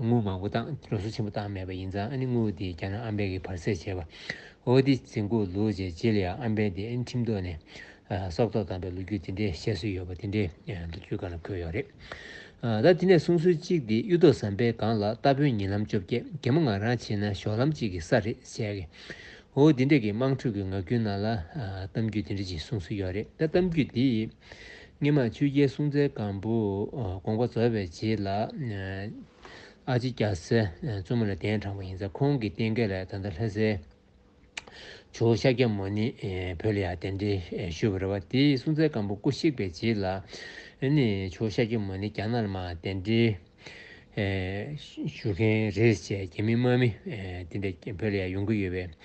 དངུལ་མང་པོ་བཏང་། འགྲོ་སོང་ཆེན་པོ་བཏང་མེད་པ་ཡིན་ཙང་། ཨ་ནི་དངུལ་དེ་རྒྱ་ནག་ཨམ་བན་གྱིས་བར་སེལ་བྱས་པ། འོ་དེ་རྫིང་ཁུག་བླུགས་རྗེས་རྗེས་ལ་ཡང་ཨམ་བན་དེ་ཨ་ནི་ཁྲིམས་ཐོག་ནས་ཨ་སྲོག་ཐོག་བཏང་པའི་ལོ་རྒྱུས་དེ་འདྲའི་བཤད་སྲོལ་ཡོད་པ་དེ་འདྲའི་ཨ་ལོ་རྒྱུས་སྒང་ལ་འཁོད་ཡོད་རེད། ཨ་ད་དེ་ནས་གསུང་སྲོལ་གཅིག་དེ། གཡུ་ཐོག་ཟམ་པའི་སྒང་ལ་རྟ་ཕོན་ཉིན་ལམ་བཅོ་བརྒྱད། གད་མོ་ང་རང་བྱས་ན་ཞོ་ལམ་གཅིག་གི་ས་རེད་ཟེར་གི། འོ་དེ་འདྲས་ཀྱི་དམངས་ཁྲོད་ཀྱི་ངག་རྒྱུན་ནང་ལ་ཨ་གཏམ་རྒྱུད་དེ་འདྲ་ཅིག་གསུང་སྲོལ་ཡོད་རེད། ད་གཏམ་རྒྱུད་དེ་སྔོན་མ་ཆོས་རྒྱལ་སྲོང་བཙན་སྒམ་པོ་ཨ་དགོངས་པ་རྫོགས་པའི་རྗེས་ལ་ཨ་ཨ་ཅེ་རྒྱ་བཟའ་ཨ་བཙུན་མོ་ལ་གདན་དྲངས་པ་ཡིན་ཙང་། ཁོང་གི་རྟེན་སྐལ་ལ་ད་ལྟ་ལྷ་སའི་ཇོ་བོ་ཤཱཀྱ་མུ་ནེ་ཨེ་བོད་ལ་ཡང་གདན་འདྲེན་ཨེ་ཞུས་པ་རེད་བ། དེ་སྲོང་བཙན་སྒམ་པོ་སྐུ་གཤེགས་པའི་རྗེས་ལ་ཨ་ནི་ཇོ་བོ་ཤཱཀྱ་མུ་ནེ་རྒྱ་ནག་ལ་མར་གདན་འདྲེན་ཨེ་ཞུ་མཁན་རེད་ཅེས་རྒྱ་མི་དམག་མི་ཨེ་དེ་འདྲ་བོད་ལ་ཡང་ཡོང་གི་ཡོད་པས།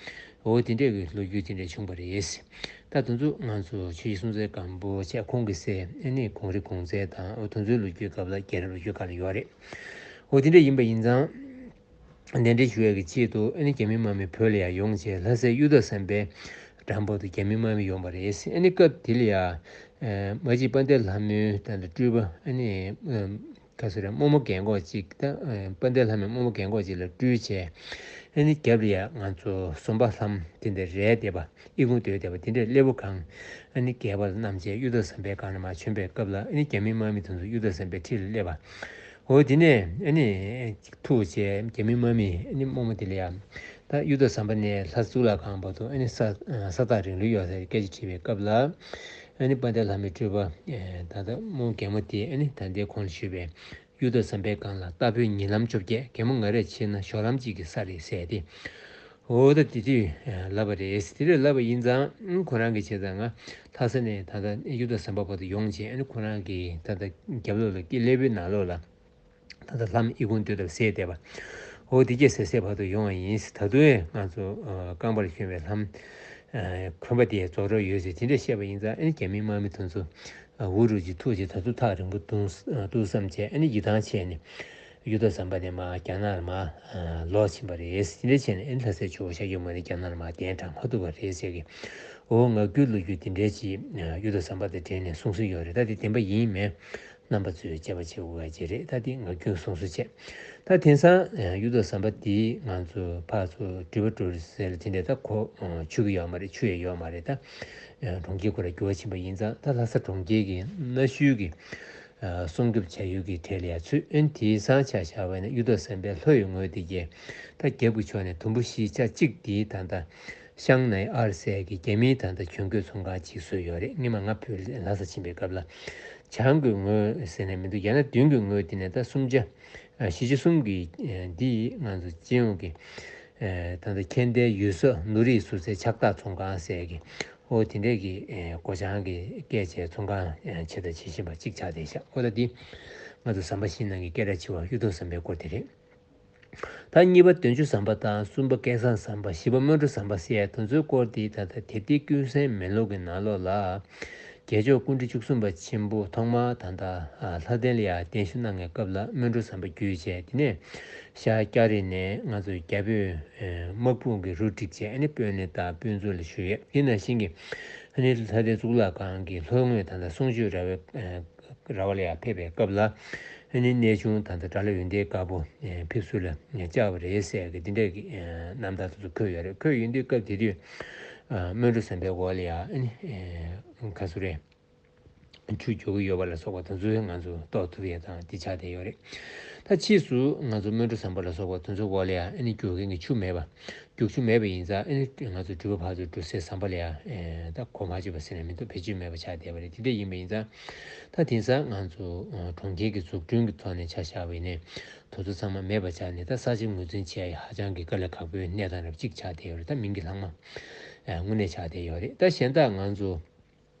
འོ་དེ་འདྲ་གི་ལོ་རྒྱུས་དེ་འདྲ་བྱུང་བ་རེད། ད་དེ་ཚོ་ང་ཚོ་ཆོས་རྒྱལ་སྲོང་བཙན་སྒམ་པོ་བྱས། ཁོང་གི་སྲས་ཨ་ནི་གངས་རི་གོང་བཙན་དང་། འོ་དེ་ཚོའི་ལོ་རྒྱུས་སྐབས་ལ། རྒྱལ་རབས་ལོ་རྒྱུས་སྐབས་ལ་ཡོད་རེད། འོ་དེ་འདྲ་ཡིན་པ་ཡིན་ཙང་། གདན་འདྲེན་ཞུ་ཡག་གི་ཆེད་དུ་ཨ་ནི་རྒྱ་མི་དམག་མི་བོད་ལ་ཡང་ཡོང་བྱས། ལྷ་སའི་གཡུ་ཐོག་ཟམ་པའི་འགྲམ་པ་དུ་རྒྱ་མི་དམག་མི་ཡོང་བ་རེད། ཨ་ནི་སྐབས་དེ་ལ་ཡང་ཨ་མ་གཅིག་དཔལ་ལྡན་ལྷ་མོའི་ད་ལྟ་སྤྲུལ་པ་ཨ་ནི་ཨ་ག་ཟེར་རེད། རྨོ་མོ་རྒན་གོག་ཅིག་ད་ཨ་དཔལ་ལྡན་ལྷ་མོའི་རྨོ་མོ་རྒན་གོག་ཅིག་ལ་སྤྲུལ་བྱས། ཨ་ནི་རྒྱབ་ལ་ཡང་ང་ཚོ་ཟོམ་པ་ལྷམ་དེ་འདྲ་རལ་བསྡད་པ། ཨི་ཁུང་བརྡོལ་བསྡད་པ་དེ་འདྲས་སླེ་པོ་གང་ཨ་ནི་སྒལ་པ་ལ་བསྣམས་བྱས་གཡུ་ཐོག་ཟམ་པའི་སྒང་ལ་མར་བྱོན་པའི་སྐབས་ལ། ཨ་ནི་རྒྱ་མི་དམག་མི་དེ་ཚོ་གཡུ་ཐོག་ཟམ་པའི་འཁྲིས་ལ་སླེབས་པ། འོ་དེ་ནས་ཨ་ནི་ཐུག་བྱས་རྒྱ་མི་དམག་མི་ཨ་ནི་རྨོ་མོ་དེ་ལ་ཡང་། ད་གཡུ་ཐོག་ཟམ་པ་ནས་ལྷ་གཙུག་ལག་ཁང་བར་དུ་ཨ་ནི་ས་ས་ཐག་རིང་ལོས་ཡོད་ཟེར་སྐད་ཆ་དྲིས་པའི་སྐབས་ལ། ཨ་ནི་དཔལ་ལྡན་ལྷ་མོའི་སྤྲུལ་པ་ད་ལྟ་རྨོ་རྒན་མོ་དེས་ཨ་ནི་ད་ལྟའི་གོང་ལ་ཞུས་པའི། གཡུ་ཐོག་ཟམ་པའི་སྒང་ལ་རྟ་ཕོན་ཉིན་ལམ་བཅོ་བརྒྱད། གད་མོ་ང་རས་བྱས་ན་ཞོ་ལམ་གཅིག་གི་ས་རེད་ཟེར་ཏེ། འོ་ད་དེ་དུས་ལབ་པ་རེད། དེ་དུས་ལབ་པ་ཡིན་ཙང་། ཁོ་རང་གིས་བྱས་ཙང་། ང་ལྷ་ས་ནས་ད་ལྟ་གཡུ་ཐོག་ཟམ་པ་བར་དུ་ཡོང་བྱས། ཨ་ནི་ཁོ་རང་གིས་ད་ལྟ་རྒྱབ་ལོགས་ལ་སྐེ་ཀླད་པའི་ནང་ལོགས་ལ་ད་ལྟ་ལྷམ་ཨི་ཁུང་བརྡོལ་བསྡད་པ་ཟེར་བསྡད་པ། འོ་དེ་སྐད་ཟེར་ཟེར་བར་དུ་ཡོང་བ་ཡིན། ད་དུང་ང་ཚོ་རྐང་པར་གྱོན་པའི་ལྷམ་གོན་པ་དེ་རྫོགས་འགྲོ་ཡོད་ཟེར་དེ་འདྲ་བཤད་པ་ཡིན་ཙང་། ཨ་ནི་རྒྱ་མི་དམག་མི་དེ་ཚོ་འུ་རུ་ཅིག་ཐུག་བྱས། ད་དུང་ཐག་རིང་པོ་འདུག་འདུག་བསམ་བྱས། ཨ་ནི་ཡིད་ཐང་ཆད་ནས་གཡུ་ཐོག་ཟམ་པ་ནས་མར་རྒྱ་ནག་ལ་མར་ལོག་ཕྱིན་པ་རེད། དེ་འདྲ་བྱས་ནས་ཨ་ནི་ལྷ་སའི་ཇོ་བོ་ཤཱཀྱ་མུ་ནེ་རྒྱ་ནག་ལ་མར་གདན་དྲངས་མ་ཐུབ་པ་རེད་ཟེར་གི། འོ་ང་རྒྱུད་ལོ་རྒྱུས་དེ་འདྲའི་ཅིག་གཡུ་ཐོག་ཟམ་པ་དང་འབྲེལ་ནས་གསུང་སྲོལ་ཡོད་རེད། ད་དེ་བདེན་པ་ཡིན་མིན་རྣམ་པ་ཚོས་དཔྱད་པ་བྱེད་དགོས་པ་ཅིག་རེད། ད་དེ་ང་རྒྱུད་གསུང་སྲོལ་བྱས། ད་དེང་སང་གཡུ་ཐོག་ཟམ་པ་འདི་ང་ཚོ་ཕར་ཚུར་འགྲུལ་པ་འགྲོ་རེད་ཟེར་ལ་དེ་འདྲ་ད་གོ་ཆོད་ཀྱི་ཡོད་མ་རེད། ཆོད་ཡ་ཡོད་མ་རེད། ད་གྲོང་ཁྱེར་ཁོ་རང་འགྱུར་བ་ཕྱིན་པ་ཡིན་ཙང་། ད་ལྷ་ས་གྲོང་ཁྱེར་གྱི་གནའ་ཤུལ་གྱི་སྲུང་སྐྱོབ་བྱ་ཡུལ་གྱི་གྲས་ལ་ཡ་ཚུད། ཨ་ནི་དེང་སང་ཆ་བཞག་པ་ཡིན་ན་གཡུ་ཐོག་ཟམ་པའི་ལྷོ་ཡི་ངོས་དེ་གའི་ད་རྒྱབ་ཀྱི་ཕྱོགས་ནས་དུམ་བུ་བཞི་ཆ་གཅིག་དེའི་ད་ལྟ་ཤང་ནའི་ཨར་ཟེར་གྱི་རྒྱ་མིའི་ད་ལྟ་གྱོན་གོས་ཚོང་ཁང་ཅིག་བཟོས་ཡོད་རེད། སྔོན་མ་ང་བོད་ལྷ་ས་ཕྱིན་པའི་སྐབས་ལ། བྱང་གི་ངོས་ཟེར་ནས་མི་འདུག་ཡང་ན་མདུན་གྱི་ངོས་དེ་ནས་ད་གསུམ་ཆ་ཨ་བཞི་ཆ་གསུམ་གྱི་ཨ་འདི་ང་ཚོ་སྤྱི་ཡོངས་ཀྱི་ཨ་ད་ལྟ་ཁྱེར་ལྡན་ཡུལ་ཟོག་ནོར་རིགས་ཟུར་ཟའི་ཕྱག་རྟགས་ཚོང་ཁང་ཟེར་གྱི། འོ་དེ་འདྲས་ཀྱི་ཨ་སྒོ་བྱང་གི་སྐད་བྱས་ཚོང་ཁང་ཨ་བྱེད་དང་བྱེད་བཞིན་པ་གཅིག་ཆགས་བསྡད་ཤག་འོ་ད་འདི་ང་ཚོ་ཟམ་པ་བཞི་ནང་གི་སྐད་གྲགས་ཆེ་བ་གཡུ་ཐོག་ཟམ་པའི་སྐོར་དེ་རེད། ད་གཉིས་པ་འདོད་འཇོ་ཟམ་པ་དང་། གསུམ་པ་སྐལ་བཟང་ཟམ་པ། བཞི་པ་སྨོན་འགྲོ་ཟམ་པ་ཟེར་ཡ་དེ་ཚོའི་སྐོར་དེ་ད་ལྟ་དེབ་ཐེར་ཀུན་གསལ་མེ་ལོང་གི་ནང་ལོགས་ལ། རྒྱལ་མཆོག་སྐུ་ཕྲེང་བཅུ་གསུམ་པ་ཆེན་པོ་ཐོག་མར་ད་ལྟ་ལྷ་ལྡན་ལ་ཡ་གདན་ཞུ་གནང་བའི་སྐབས་ལ་སྨོན་འགྲོ་ཟམ་པ་བརྒྱུད་བྱས། དེ་ནས་ཤར་ལྕགས་རི་ནས་ང་ཚོ་རྒྱ་བོད་དམག་དཔུང་གི་རུ་བསྒྲིགས་བྱས། ཨ་ནི་དཔོན་གླིང་དང་དཔོན་ཚུལ་ལ་ཞུ་ཡས། དེ་ནང་བཞིན་གྱི་ཨ་ནི་ལྷ་ལྡན་གཙུག་ལག་ཁང་གི་ལྷོ་ངོས་ད་ལྟ་གསུང་ཆོས་ར་བའི་ར་བ་ལ་ཡང་ཕེབས་པའི་སྐབས་ལ། ཨ་ནི་གནས་ཆུང་ད་ལྟ་དགྲ་ལྷ་འོད་ལྡན་དཀར་པོ་ཕེབས་བསུ་ལ་བཅར་བ་རེད་ཟེར་གི་འདི་འདྲ་གི་རྣམ་ཐར་དེ་ཚོ་འཁོད་ཡོད་རེད། འཁོད་ཡོད་དུས་སྐབས་དེ་དུས་སྨོན་འགྲོ་ཟམ་པའི་འོག་ལ་ཡང་ཨ་ནི་ག་ཚོད་རེད། ཆུ་རྒྱུག་གི་ཡོད་པ་ལ་སོགས་པ་དེ་ཚོ་ང་ཚོ་རྟོགས་ཐུབ་ཡས་དང་འདི་ཆགས་བསྡད་ཡོད་རེད། ད་ཕྱིས་སུ་ང་ཚོ་སྨོན་འགྲོ་ཟམ་པ་ལ་སོགས་པ་དེ་ཚོའི་འོག་ལ་ཡང་ཨ་ནི་རྒྱུག་མཁན་གྱི་ཆུ་མེད་པ། རྒྱུག་ཆུ་མེད་པ་ཡིན་ཙང་ཨ་ནི་ང་ཚོ་འགྲུལ་པ་ཕར་ཚུར་འགྲོ་སའི་ཟམ་པ་ལ་ཡང་ཨེ་ད་གོམ་པ་ཆུ་བ་ཟེར་ན་མི་འདུག་བེད་སྤྱོད་མེད་པ་ཆགས་བསྡད་པ་རེད། དེ་འདྲ་ཡིན་པ་ཡིན་ཙང་ད་དེང་སང་ང་ཚོ་ཨ་གྲོང་ཁྱེར་གྱི་འཛུགས་སྐྲུན་གྱི་ཐོག་ནས་ཆ་བཞག་པ་ཡིན་ནའི་དེ་ཚོ་ཚང་མ་མེད་པ་ཆགས་ནས། ད་ས་ཆ་ངོས་འཛིན་བྱེད་ཡ་ཧ་ཅང་གི་དཀའ་ལས་ཁག་པོའི་གནས་སྟངས་རབ་གཅིག་ཆགས་བསྡད་ཡོད་རེད། ད་མིང་གི་ལྷག་མ་ཨ་དངོས་གནས་ཆགས་བསྡད་ཡོད་རེད། ད་གཞན་དག་ང་ཚོ་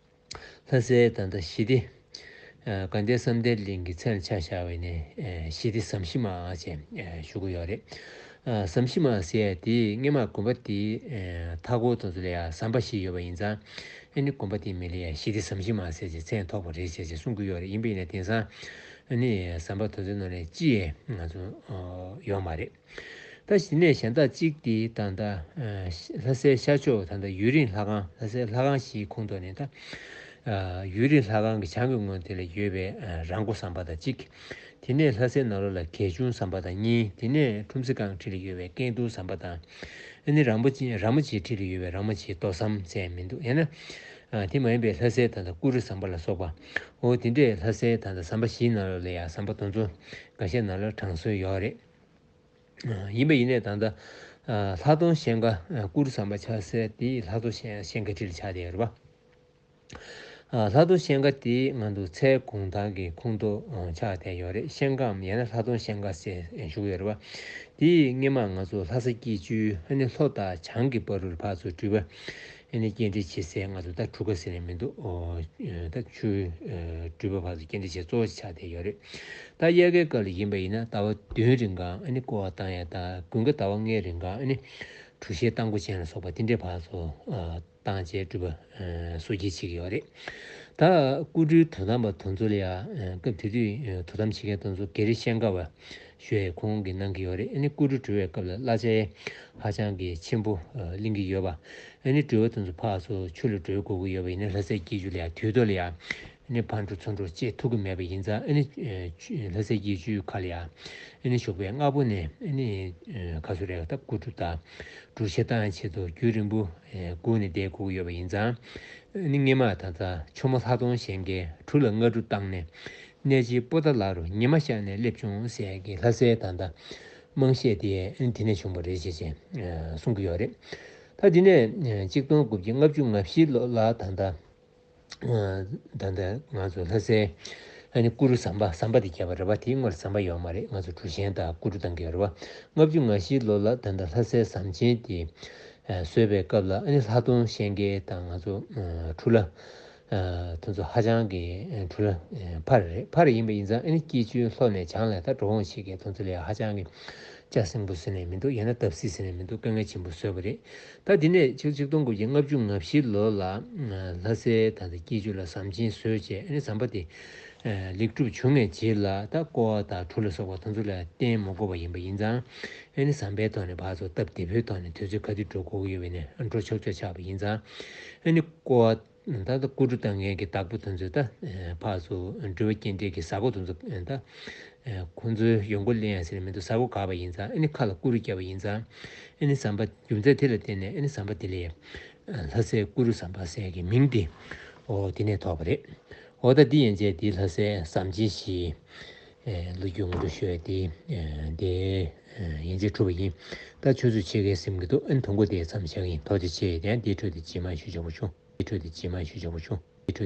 ལྷ་སའི་ད་ལྟ་ཞི་བདེ་ཨ་དགའ་ལྡན་བསམ་གཏན་གླིང་གི་མཚན་ལ་ཆ་བཞག་པ་ཡིན་ནའི་ཨ་ཞི་བདེ་ཟམ་ཞི་མ་ཅེས་ཨ་ཞུ་གི་ཡོད་རེད། ཨ། ཟམ་བཞི་མ་ཟེར་ཡ་དེ་སྔོན་མ་དགོན་པ་དེའི་ཨེ་མཐའ་འཁོར་དེ་ཚོ་ལ་ཡང་ཟམ་པ་བཞི་ཡོད་པ་ཡིན་ཙང་། ཨ་ནི་དགོན་པ་དེའི་མིང་ལ་ཡང་ཞི་བདེ་ཟམ་བཞི་མ་ཟེར་བྱས་མཚན་ཐོགས་པ་རེད་ཟེར་བྱས་གསུང་གི་ཡོད་རེད། ཡིན་པ་ཡིན་ན་དེང་སང་ཨ་ནི་ཟམ་པ་དེ་ཚོའི་ནང་ནས་ཅི་ཡང་ང་ཚོ་ཨ་ཡོད་མ་རེད། ད་གཞི་ནས་གཞན་དག་གཅིག་དེ་ད་ལྟ་ཨ་ལྷ་སའི་ཤར་ཕྱོགས་ད་ལྟ་ཡུན་རིང་ལྷ་ཁང་། ལྷ་སའི་ལྷ་ཁང་བཞིའི་ཁོངས་གཏོགས་ནས་ད་ཨ་ཡུན་རིང་ལྷ་ཁང་གི་བྱང་གི་ངོས་དེ་ལ་ཡོད་པའི་ཨ་ར་མགོ་ཟམ་པ་དང་གཅིག་དེ་ནས་ལྷ་སའི་ནང་ལོགས་ལ་གད་ཆུང་ཟམ་པ་དང་གཉིས། དེ་ནས་ཁྲོམ་གཟིགས་སྒང་འཁྲིས་ལ་ཡོད་པའི་སྐས་འདུལ་ཟམ་པ་དང་། ཨ་ནི་ར་མོ་ཆེ། ར་མོ་ཆེའི་འཁྲིས་ལ་ཡོད་པའི་ར་མོ་ཆེའི་རྡོ་ཟམ་ཟེར་མི་འདུག་ཡང་ན་ཨ་དེ་མ་ཡིན་པའི་ལྷ་སའི་ད་ལྟ་ཀུ་རུ་ཟམ་པ་ལ་སོགས་པ། འོ་དེ་འདྲས་ལྷ་སའི་ད་ལྟ་ཟམ་པ་བཞིའི་ནང་ལོགས་ལ་ཡང་ཟམ་པ་དེ་ཚོ་འགའ་ཤས་ནང་ལ་དྲང་སྲོང་ཡོད་རེད། ཡིན་པ་ཡིན་ནའི་ད་ལྟ་ཨ་ལྷ་སྡོང་ཤན་ཀ། ཨ་ཀུ་རུ་ཟམ་པ་ཆགས་སའི་དེ་ལྷ་སྡོང་ཤན། ཤན་ཀ་འཁྲིས་ལ་ཆགས་བསྡད་ཡོད་རེད་པ། ཨ་ལྷ་སྡོང་ཤན་ཀ་དེ་ང་ཚོ་ཚལ་གུང་ཐང་གི་ཁོངས་གཏོགས་ཨ་ཆགས་བསྡད་ཡོད་རེད། ཤན་ཀའམ་ཡང་ན་ལྷ་སྡོང་ཤན་ཀ་ཟེར་ཞུ་གི་ཡོད་རེད་པ། དེ་སྔོན་མ་ང་ཚོ་ལྷ་ས་སྐྱིད་ཆུའི་ཨ་ནི་ལྷོ་དང་བྱང་གི་བར་དུ་ཕར་ཚུར་འགྲུལ་པ་ཨ་ནི་སྐྱེལ་འདྲེན་བྱེད་སའི། ང་ཚོ་ད་གྲུ་ཁ་ཟེར་ནས་མི་འདུག་ཨོ་ད་ཆུའི་ཨ་འགྲུལ་པ་ཕར་ཚུར་སྐྱེལ་འདྲེན་བྱེད་གཙོ་བོ་ཆགས་བསྡད་ཡོད་རེད། ད་དབྱར་ཁའི་སྐབས་ལ་ཡིན་པ་ཡིན་ན་ཟླ་བ་བདུན་རིང་གང་ཨ་ནི་སྐོར་བ་བཏང་ཡ་དང་། དགུན་ཁ་ཟླ་བ་ལྔའི་རིང་གང་ཨ་ནི་གྲུ་བཞིའི་རྟ་མགོ་ཅན་ལ་སོགས་པ་དེ་འདྲའི་ཕར་ཚུར་ཨ་བཏང་བྱས་འགྲུལ་པ་ཨ་བཟོ་བསྐྱེད་བྱེད་ཀྱི་ཡོད་རེད། ད་སྐུ་འགྲུལ་དོ་དམ་པ་དེ་ཚོ་ལ་ཡང་ཨ་སྐབས་དེ་དུས་ཨ་དོ་དམ་བྱེད་མཁན་དེ་ཚོ་རྒྱ་རི་ཤན་ཀ་བ་ཞུ་ཡས་ཁོང་གིས་གནང་གི་ཡོད་རེད། ཨ་ནི་སྐུ་འགྲུལ་འགྲོ་བའི་སྐབས་ལ་གླ་ཆ་ཧ་ཅང་གི་ཆེན་པོ་ཨ་ལེན་གྱི་ཡོད་པ། ཨ་ནི་འགྲུལ་པ་དེ་ཚོ་ཕར་ཚུར་ཆུ་ལ་འགྲོ་དགོས་ཀྱི་ཡོད་པ་ཡིན་ན་ལྷ་སའི་སྐྱིད་ཆུ་ལ་ཡང་དུས་ཐོག་ལ་ཡང་ཨ་ནི་ཕར་འགྲོ་ཚུར་འགྲོ་བྱེད་ཐུབ་ཀྱི་མེད་པ་ཡིན་ཙང་། ཨ་ནི་ཨ་ཆུ་ལྷ་སའི་སྐྱིད་ཆུའི་ཁ་ལ་ཡང་ཨ་ནི་ཞོགས་པའི་སྔ་པོ་ནས་ཨ་ནི་ཨ་ག་ཚོད་རེད། ད་སྐུ་འགྲུལ་དང་གྲུ་བཞི་བཏང་ཆེད་དུ་རྒྱུན་རིང་པོ་ཨ་སྒུག་ནས་བསྡད་དགོས་ཀྱི་ཡོད་པ་ཡིན་ཙང་། ཨ་ནི་སྔོན་མ་ད་ལྟ་ཆུ་མོ་ལྷ་སྡོང་ཤན་ཀའི་གྲུ་ལ་སྔ་དྲོ་བཏང་ནས། གནས་ཆེན་པོ་ཏཱ་ལ་རུ་ཉི་མ་ཤར་ནས་སླེབས་བྱུང་ཟེར་གྱི་ལྷ་སའི་ད་ལྟ་དམངས་གཞས་དེ་ཨ་ནི་དེ་ནས་བྱུང་བ་རེད་ཅེས་ཅེས་ཨ་གསུང་གི་ཡོད་རེད། ད་དེ་ནས་ཨ་གཅིག་སྟོང་དགུ་བརྒྱ་ལྔ་བཅུ་ང་བཞི་ལོ་ལ་ད་ལྟ་ཨ་ད་ལྟ་ང་ཚོ་ལྷ་སའི་ཨ་ནི་ཀུ་རུ་ཟམ་པ། ཟམ་པ་དེ་བརྒྱབ་པ་རེད་པ། དེའི་སྔོན་ལ་ཟམ་པ་ཡོད་མ་རེད། ང་ཚོ་གྲུ་ཤན་དང་སྐུ་འགྲུལ་བཏང་གི་ཡོད་རེད་པ། ལྔ་བཅུ་ང་བཞི་ལོ་ལ་ད་ལྟ་ལྷ་སའི་ཟམ་ཆེན་དེ་ཨ་བཟོས་པའི་སྐབས་ལ། ཨ་ནི་ལྷ་སྡོང་ཤན་ཀའི་དང་ང་ཚོ་ཨ་གྲུ་ལ་ཨ་དེ་ཚོ་ཧ་ཅང་གི་ཨ་གྲུ་ལ་ཨ་ཕར་རེད། ཕར་ཡིན་པ་ཡིན་ཙང་། ཨ་ནི་སྐྱིད་ཆུའི་ལྷོ་ནས་བྱང་ལ་ད་འགྲོ་འོང་བྱེད་མཁན་དེ་ཚོ་ལ་ཧ་ཅང་གི་ལྕགས་སྲིན་པོ་ཟེར་ནས་མི་འདུག་ཡང་ན་བརྡབ་གསིག་ཟེར་ནས་མི་འདུག་དཀའ་ངལ་ཆེན་པོ་བཟོས་པ་རེད། ད་དེ་ནས་ཆིག་ཆིག་སྟོང་དགུ་བརྒྱ་ལྔ་བཅུ་ང་བཞི་ལོ་ལ་ཨ་ལྷ་སའི་ད་ལྟ་སྐྱིད་ཆུ་ལ་ཟམ་ཆེན་བཟོས་བྱས། ཨ་ནི་ཟམ་པ་དེ་ཨ་ལེགས་གྲུབ་བྱུང་བའི་རྗེས་ལ་ད་ཀོ་བ་དང་གྲུ་ལ་སོགས་པ་དེ་ཚོ་ལ་བརྟེན་མ་དགོས་པ་ཡིན་པ་ཡིན་ཙང་། ཨ་ནི་ཟམ་པའི་ཐོག་ནས་ཕར་ཚུར་སྟབས་བདེ་པོའི་ཐོག་ནས་དུས་ཚོད་ག་དུས་འགྲོ་དགོས་ཀྱི་ཡོད་པ་ཡིན་ན་འགྲོ་ཆོག་ཆོག་ཆགས་པ་ཡིན་ཙང་། ཨ་ནི་ཀོ་བ་ད་ལྟ་སྐུ་འགྲུལ་བཏང་མཁན་གྱི་བདག་པོ་དེ་ཚོས་ད་ཨ་ཕར་ཚུར་འགྲུལ་པ་སྐྱེལ་འདྲེན་གྱི་གཟའ་སྒོ་དེ་ཚོ་ད་ཨ་ཁོང་ཚོའི་ཡོང་སྒོ་ལེན་ཡ་ཟེར་མི་འདུག་གཟའ་སྒོ་བཀག་པ་ཡིན་ཙང་། ཨ་ནི་ཁ་ལ་སྐུ་རུ་བརྒྱབ་པ་ཡིན་ཙང་། ཨ་ནི་ཟམ་པ་རྒྱུ་མཚན་དེ་ལ་བརྟེན་ནས་ཨ་ནི་ཟམ་པ་དེ་ལ་ལྷ་སའི་ཀུ་རུ་ཟམ་པ་ཟེར་གྱི་མིང་དེ་འོ་དེ་ནས་ཐོགས་པ་རེད། འོ་ད་འདི་ཡན་ཆད་འདི་ལྷ་སའི་ཟམ་ཆེན་བཞིའི་ཨེ་ལོ་རྒྱུས་ངོ་སྤྲོད་ཞུ་ཡ་དེ་ཨེ་དེ་ཨེ་ཡན་ཆད་གྲུབ་པ་ཡིན། ད་ཆུ་ཚོད་ཕྱེད་ཀའི་ཟིན་གྱི་འདུག་ཨ་ནི་དུམ་གོ་དེ་མཚམས་བཞག་གི་ཡིན། ཐུགས་རྗེ་ཆེ། དེ་ཡང་འདིའི་འཕྲོས་དེ་རྗེས་མ་ཞུ་ཆོག་པ་བྱུང་། འདིའི་འཕྲོས་དེ་རྗེས་མ་ཞུ་ཆོག་པ་བྱུང་།